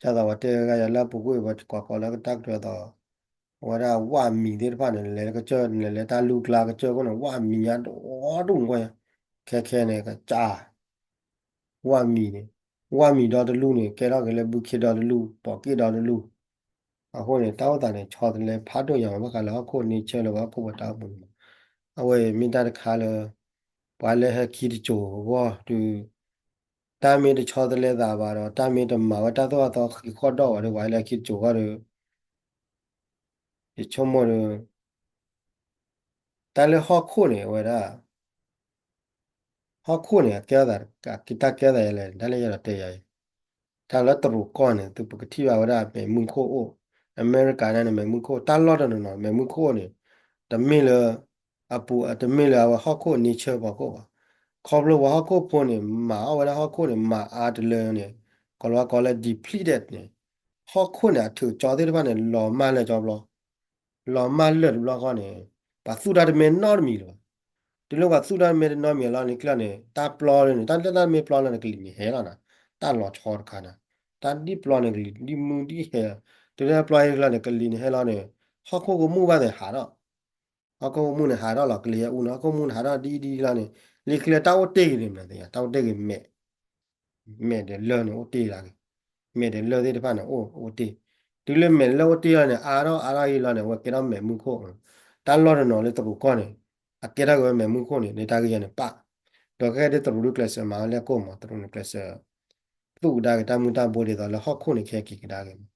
ဒ်သိးပှၤတဲဂၤယၤလၢပူၤကွံာ်ပှၤကိးကိးလၢကတၢ်ကတၢၢ်သိး အဝဲဒၣ်ဝၣ်မံၤသ့ၣ်တဖၣ်န့ၣ် လဲၤလၢကစၢၢ် လဲၤလၢတၢ်လူၢ်ကျါကစၢၢ်ခိၣ်န့ၣ် ဝၣ်မံၤညါဒိၣ်ဒိၣ်ကွၢ် ခဲခဲန့ၣ် ကစၢ် ဝၣ်မံၤန့ၣ် ဝၣ်မံၤဒီတလူၢ်န့ၣ် ကဲထီၣ်က့ၤလၢဘုခ့ဒီတလူၢ် ဘီးက့ဒီတလူၢ် အဃိန့ၣ် တၢ်အိၣ်သးန့ၣ် ဆီတလဲဖးဒိၣ်ညါမး ဘၣ်ဃးလၢဟီၣ်ခိၣ်န့ဆၢလၢပှၤဟီၣ်ခိၣ်ပှၤတၢ်အိၣ်မူန့ၣ်မး အဝဲမ့ၢ်တၢ်တခါလၢ ပှၤလၢဟဲခံတစိၤအဂီၢ်ဒုး တၢ်မ့ၢ်တဆီတလဲသးဘၣ်ဒီး တၢ်မ့ၢ်တမၤဝဲတၢ်သိၣ်တၢ်သီဃံးဃီၣ်ဒီးဘၣ်ဒီး ပှၤလၢဟဲခံတစိၤအဂီၢ်ဒီး ယဆိကမိၣ်ဒီး တၢ်လၢဟီၣ်ခိၣ်န့ၣ် အဝဲဒၣ် ဟီၣ်ခိၣ်န့ၣ် အကဲထီၣ်သး တၢ်ကဲထီၣ်သးယဲလဲၣ် တၢ်လၢယအဲၣ်ဒိးတဲယၤအံၤ, တၢ်လၢတရူးကီၢ်န့ၣ် သုပကထံၣ်ဘၣ်ဝဲဒၣ်မဲးမုၢ်ခိၣ်အိၣ်, အမဲရကၤန့ၣ် မဲးမုၢ်ခိၣ် တၢ်လီၢ်တနီၤနီၤ မဲးမုၢ်ခိၣ်အိၣ်န့ၣ် တမ့ၢ်လၢ အပူၤ တမ့ၢ်လၢအဝဲဟီၣ်ခိၣ် nature ဖီခိၣ်ဘၣ်. ခီဖျိပှၤဟီၣ်ခိၣ်ဖိန့ၣ် မၤအီၣ်ဝဲဒၣ်ဟီၣ်ခိၣ်န့ၣ် မၤအါတလၢန့ၣ် ကိးလီၤကိးလၢ depleted န့ၣ် ဟီၣ်ခိၣ်န့ၣ် အထုးကၠီသ့ၣ်တဖၣ်န့ၣ် လီၤမၢ်လၢာ်ကၠီဘျီ လီၤမၢ်လၢာ်တဘျီဃီန့ၣ် ပှၤသူၣ်တၢ်တမ့ၢ်နီတမံၤလၢၤဘၣ်. တုၤလၢပှၤသူၣ်တၢ်တမ့ၢ်နီတမံၤလီၤန့ၣ် ကျီၢ်န့ၣ် တၢ်ပျီန့ၣ် တၢ်လၢတၢ်တမ့ၢ်ပျီလီၤန့ၣ် ကလံၤန့ၣ်ဟဲလီၤနၤ, တၢ်လီၤဆီတခါနၤ, တၢ်ဒ်ပျီန့ၣ် ကလံၤဒ်မုၢ်ဒ်ဟဲ, တုၤလၢပျီဟဲကျီၢ်န့ၣ် ကလံၤန့ၣ်ဟဲလီၤန့ၣ် ဟီၣ်ခိၣ်ကမူၣ်ဘၣ်သ့ၣ်ဟးထီၣ် ဟီၣ်ခိၣ်ကမူၣ်န့ၣ်ဟးထီၣ်လီၤ ကလံၤဟဲအူန့ၣ် ဟီၣ်ခိၣ်ကမူၣ်န့ၣ်ဟးထီၣ်ဒ်အံၤဒ်အံၤလီၤန့ၣ် လံာ်ချံလၢတၢ်အိၣ်တ့ၢ်ဂ့ၤန့ၣ်မနုၤသ့ၣ်ညါ တၢ်အိၣ်တ့ၢ်ဂ့ၤမဲာ်, မဲာ်ဒီးလၢၢ်န့ၣ်အိၣ်တ့ၢ်ဒၣ်ဂ့ၤ, မဲာ်ဒီးလၢၢ်သ့ၣ်တဖၣ်န့ၣ် အိၣ်အိၣ်တ့ၢ်, တုၤလၢမဲာ်လၢၢ်အိၣ်တ့ၢ်လီၤန့ၣ် အါထီၣ်အါထီၣ်အံၤလီၤန့ၣ် အဝဲကဲထီၣ်မဲးမုၢ်ခိၣ်, တၢ်လီၢ်တနီၤလၢတရူးကီၢ်န့ၣ် အကဲထီၣ်က့ၤဝဲမဲးမုၢ်ခိၣ်န့ၣ် လၢတၢ်ဂ့ၢ်ယဲန့ၣ်ပၣ်, ဒီးခဲဒ်တရူးဒုးကျဲးစၢးမၤဝဲလၢအကိၢ်မး တရူးန့ၣ်ကျဲးစၢး သူၣ်ကဒါက့ၤတၢ်မုၢ်တၢ်ဘိဒ်သိးလၢဟီၣ်ခိၣ်န့ၣ် ခဲက့ၤကဒါက့ၤမး,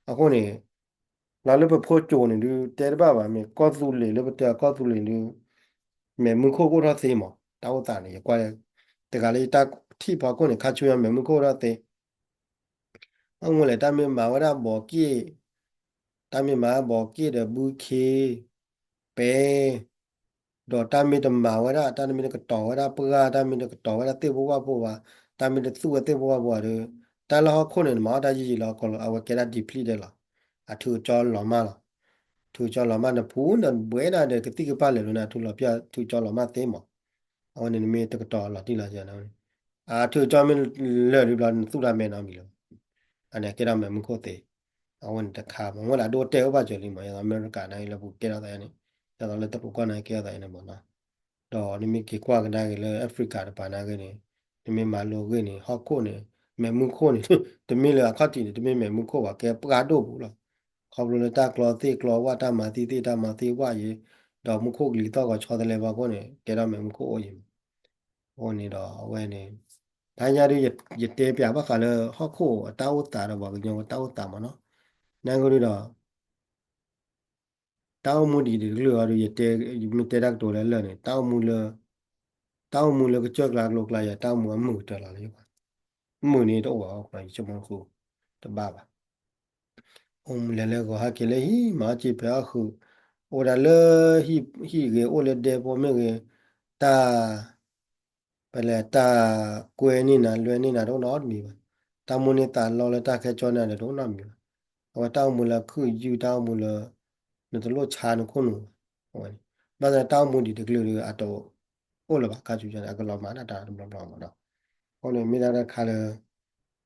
အဃိန့ၣ် လီၤလၢပဖိကၠိန့ၣ်ဒုး တဲတဘၣ်ဘၣ် မ့ၢ်ကီၢ်သူလ့ၤလၢပတဲအကီၢ်သူလ့ၤဒုး မဲးမုၢ်ခိၣ်ကအိၣ်ထီၣ်သ့မး တၢ်အိၣ်သးန့ၣ် ယကွၢ် တဂၤလၢယတၢ်ထံၣ်ဖီခိၣ်န့ၣ် ခါဆူညါမဲးမုၢ်ခိၣ်အိၣ်ထီၣ်သ့, အမူလဲၣ် တၢ်မ့ၢ်မၤဝဲဒၣ်ဘီးက့ၣ်, တၢ်မ့ၢ်မၤဘီးက့ၣ်ဒီးဘုခ့, ပဲ ဒီးတၢ်မ့ၢ်တမၤဝဲဒၣ် တၢ်မ့ၢ်တကတီၤဝဲဒၣ်ပှၢ် တၢ်မ့ၢ်တကတီၤဝဲဒၣ်သ့ၣ်ဖိဝၣ်ဖိဘၣ်, တၢ်မ့ၢ်တသူၣ်ဝဲသ့ၣ်ဖိဝၣ်ဖိဘၣ်ဒီး တၢ်လၢဟီၣ်ခိၣ်န့ၣ် နမၤအီၣ်တၢ်ယံာ်ယံာ်လီၤ အဝဲကဲဒၣ် deplete ဒဲးလီၤ, အထုးကၠီလီၤမၢ်လီၤ, ထုးကၠီလီၤမၢ် နဖူနဘှဲဒၣ်ဒီးကသံၣ်ကပၢ်လဲၤလီၤန့ၣ် အထုးလီၤပၠၢ် ထုးကၠီလီၤမၢ်သ့မး, အဝဲန့ၣ်နမ့ၢ်တကတီၤလီၤတံၢ်လီၤဆဲးန့ၣ် အထုးကၠီမ့ၢ်လၢာ်ဒုးဘျီ နသူၣ်တၢ်မဲာ်နီတမံၤလၢၤဘၣ်, အန့ၣ်ကဲထီၣ်မဲးမုၢ်ခိၣ်သ့ အဝဲန့ၣ်တခါမး ဝဲဒၣ်ဒိတဲအိၣ်ဘၣ်စၢၤလံမး ယသးအမဲရကၤန့ၣ်လၢပူၤကဲထီၣ်သးန့ၣ် ယသးလၢတရူးကီၢ်န့ၣ်ကဲထီၣ်သးန့ၣ်မးနီၤ, ဒီးနမ့ၢ်က့ၤကွၢ်ကဒါက့ၤလၢ Africa တပၤနာ်က့န့ၣ် နမ့ၢ်မၤလိအဂ့ၢ်န့ၣ် ဟီၣ်ခိၣ်န့ၣ် မဲးမုၢ်ခိၣ်န့ၣ် တမ့ၢ်လၢအခီၣ်ထံးန့ၣ် တမ့ၢ်မဲးမုၢ်ခိၣ်ဘၣ် ကဲပှၢ်ဒိၣ်ပူၤလီၤ, ခီဖျိလၢတၢ်ကျီသ့ၣ်ကျီဝၣ် တၢ်မၤသံသ့ၣ်တၢ်မၤသံဝၣ်ယံၤ ဒီးမူခိၣ်ကလံၤသီၣ်ဂီၤဆီတလဲဖီခိၣ်န့ၣ် ကဲထီၣ်မဲးမုၢ်ခိၣ်အိၣ်ယံၤမး အဃိန့ၣ်ဒီးအဝဲန့ၣ် တဟါညါဒုး ယတဲပၠးဘၣ်ဃးလၢဟီၣ်ခိၣ်အတၢ်အိၣ်သးဒီးပှၤကညီတၢ်အိၣ်သးမးနီၤ, နာ်က့ဒုးဒီး တၢ်အိၣ်မူဒံးတကလုာ်အီၤဒုး ယတဲ မ့ၢ်တဲတၢ်ကတိၤလၢလၢာ်န့ၣ် တၢ်အိၣ်မူလၢ တၢ်အိၣ်မူလၢကစၢၢ်ကျါကျိၤကျါယၤ တၢ်အိၣ်မူအမုာ်ကတၢၢ်လီၤလၢယပှၤ မုာ်န့ၣ်တအိၣ်ဘၣ် ယဆိကမိၣ်တဃုာ် တဘၣ်ဘၣ် အိၣ်မူလဲၤလၢဂီၤဟဲက့ၤလၢဟံၣ် မၤအီၣ်က့ၤဖဲအီၣ်ဃုာ် အိၣ်ဒၣ်လၢ ဟံၣ်ဂ့ၤ အိၣ်လၢဒဲဖိမ့ၢ်ဂ့ၤ တၢ် ပလဲၤတၢ်ကွဲန့ၢ်နၤ လွဲန့ၢ်နၤ တအိၣ်နီတမံၤဘၣ်. တၢ်မိၣ်န့ၢ်သးလီလၢတၢ်ခဲကၠီန့ၣ်ဒီး တအိၣ်နီတမံၤဘၣ်. အဝဲတၢ်အိၣ်မူလၢအခုၣ်ယုၢ် တၢ်အိၣ်မူလၢ နတလိၣ်ဆါနခိၣ်နူာ်ဘၣ်. အဝဲန့ၣ် ဘၣ်ဆၣ်တၢ်အိၣ်မူဒံးတကလုာ်ဒီး အတအိၣ်လၢၤဘၣ် ခါဆူညါန့ၣ် အကလီၤမၢ်ဒၣ်တၢ်တဘျီဘျီမးနီၤ. အဃိန့ၣ် မ့ၢ်ဒၣ်တၢ်တခါလၢ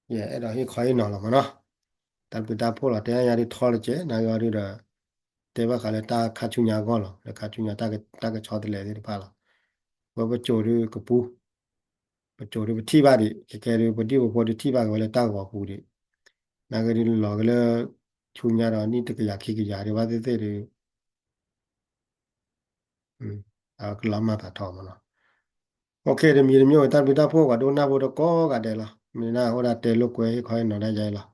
ယအဲၣ်ဒိးဟ့ၣ်ခီဟ့ၣ်နီၤလီၤမးနီၤ. တၢ်ဘျုးတၢ်ဖှိၣ်လီၤ တဲညါဒုးထီလၢကဲ နာ်ဂ့ၤအီၤဒုးဒီး တဲဘၣ်ဃးလၢတၢ်ခါဆူညါအဂီၢ်လီၤ. လၢခါဆူညါတၢ်ကဆီတလဲသ့ၣ်တဖၣ်လီၤ. ဝဲပစိၤဒုးကပူၤ ပစိၤဒုးပထံၣ်ဘၣ်ဒံး ခဲကဲဒုး ပဒံၣ်ပဖိဒုးထံၣ်ဘၣ်က့ၤဝဲလၢတၢ်ဂီၤပူၤဒံး. နာ်ဂ့ၤဒုးလီၤက့ၤလၢ ဆူညါဒီးနံၣ်တကယၤခံကယၤဒံးဘၣ်သ့ၣ်သ့ၣ်ဒုး အကလီၤမၢ်သးထီမးနီၤ. တမံၤတမံၤဝဲ တၢ်ဘျုးတၢ်ဖှိၣ် ပှၤဒိကနၣ်ဖိတကိးဂၤဒဲးလီၤ. မ့ၢ်ဒၣ်အိၣ်ဒၣ်တဲလိာ်ကွဲ ဟ့ၣ်ခီဟ့ၣ်နီၤဒၣ်ယၤအံၤလီၤ.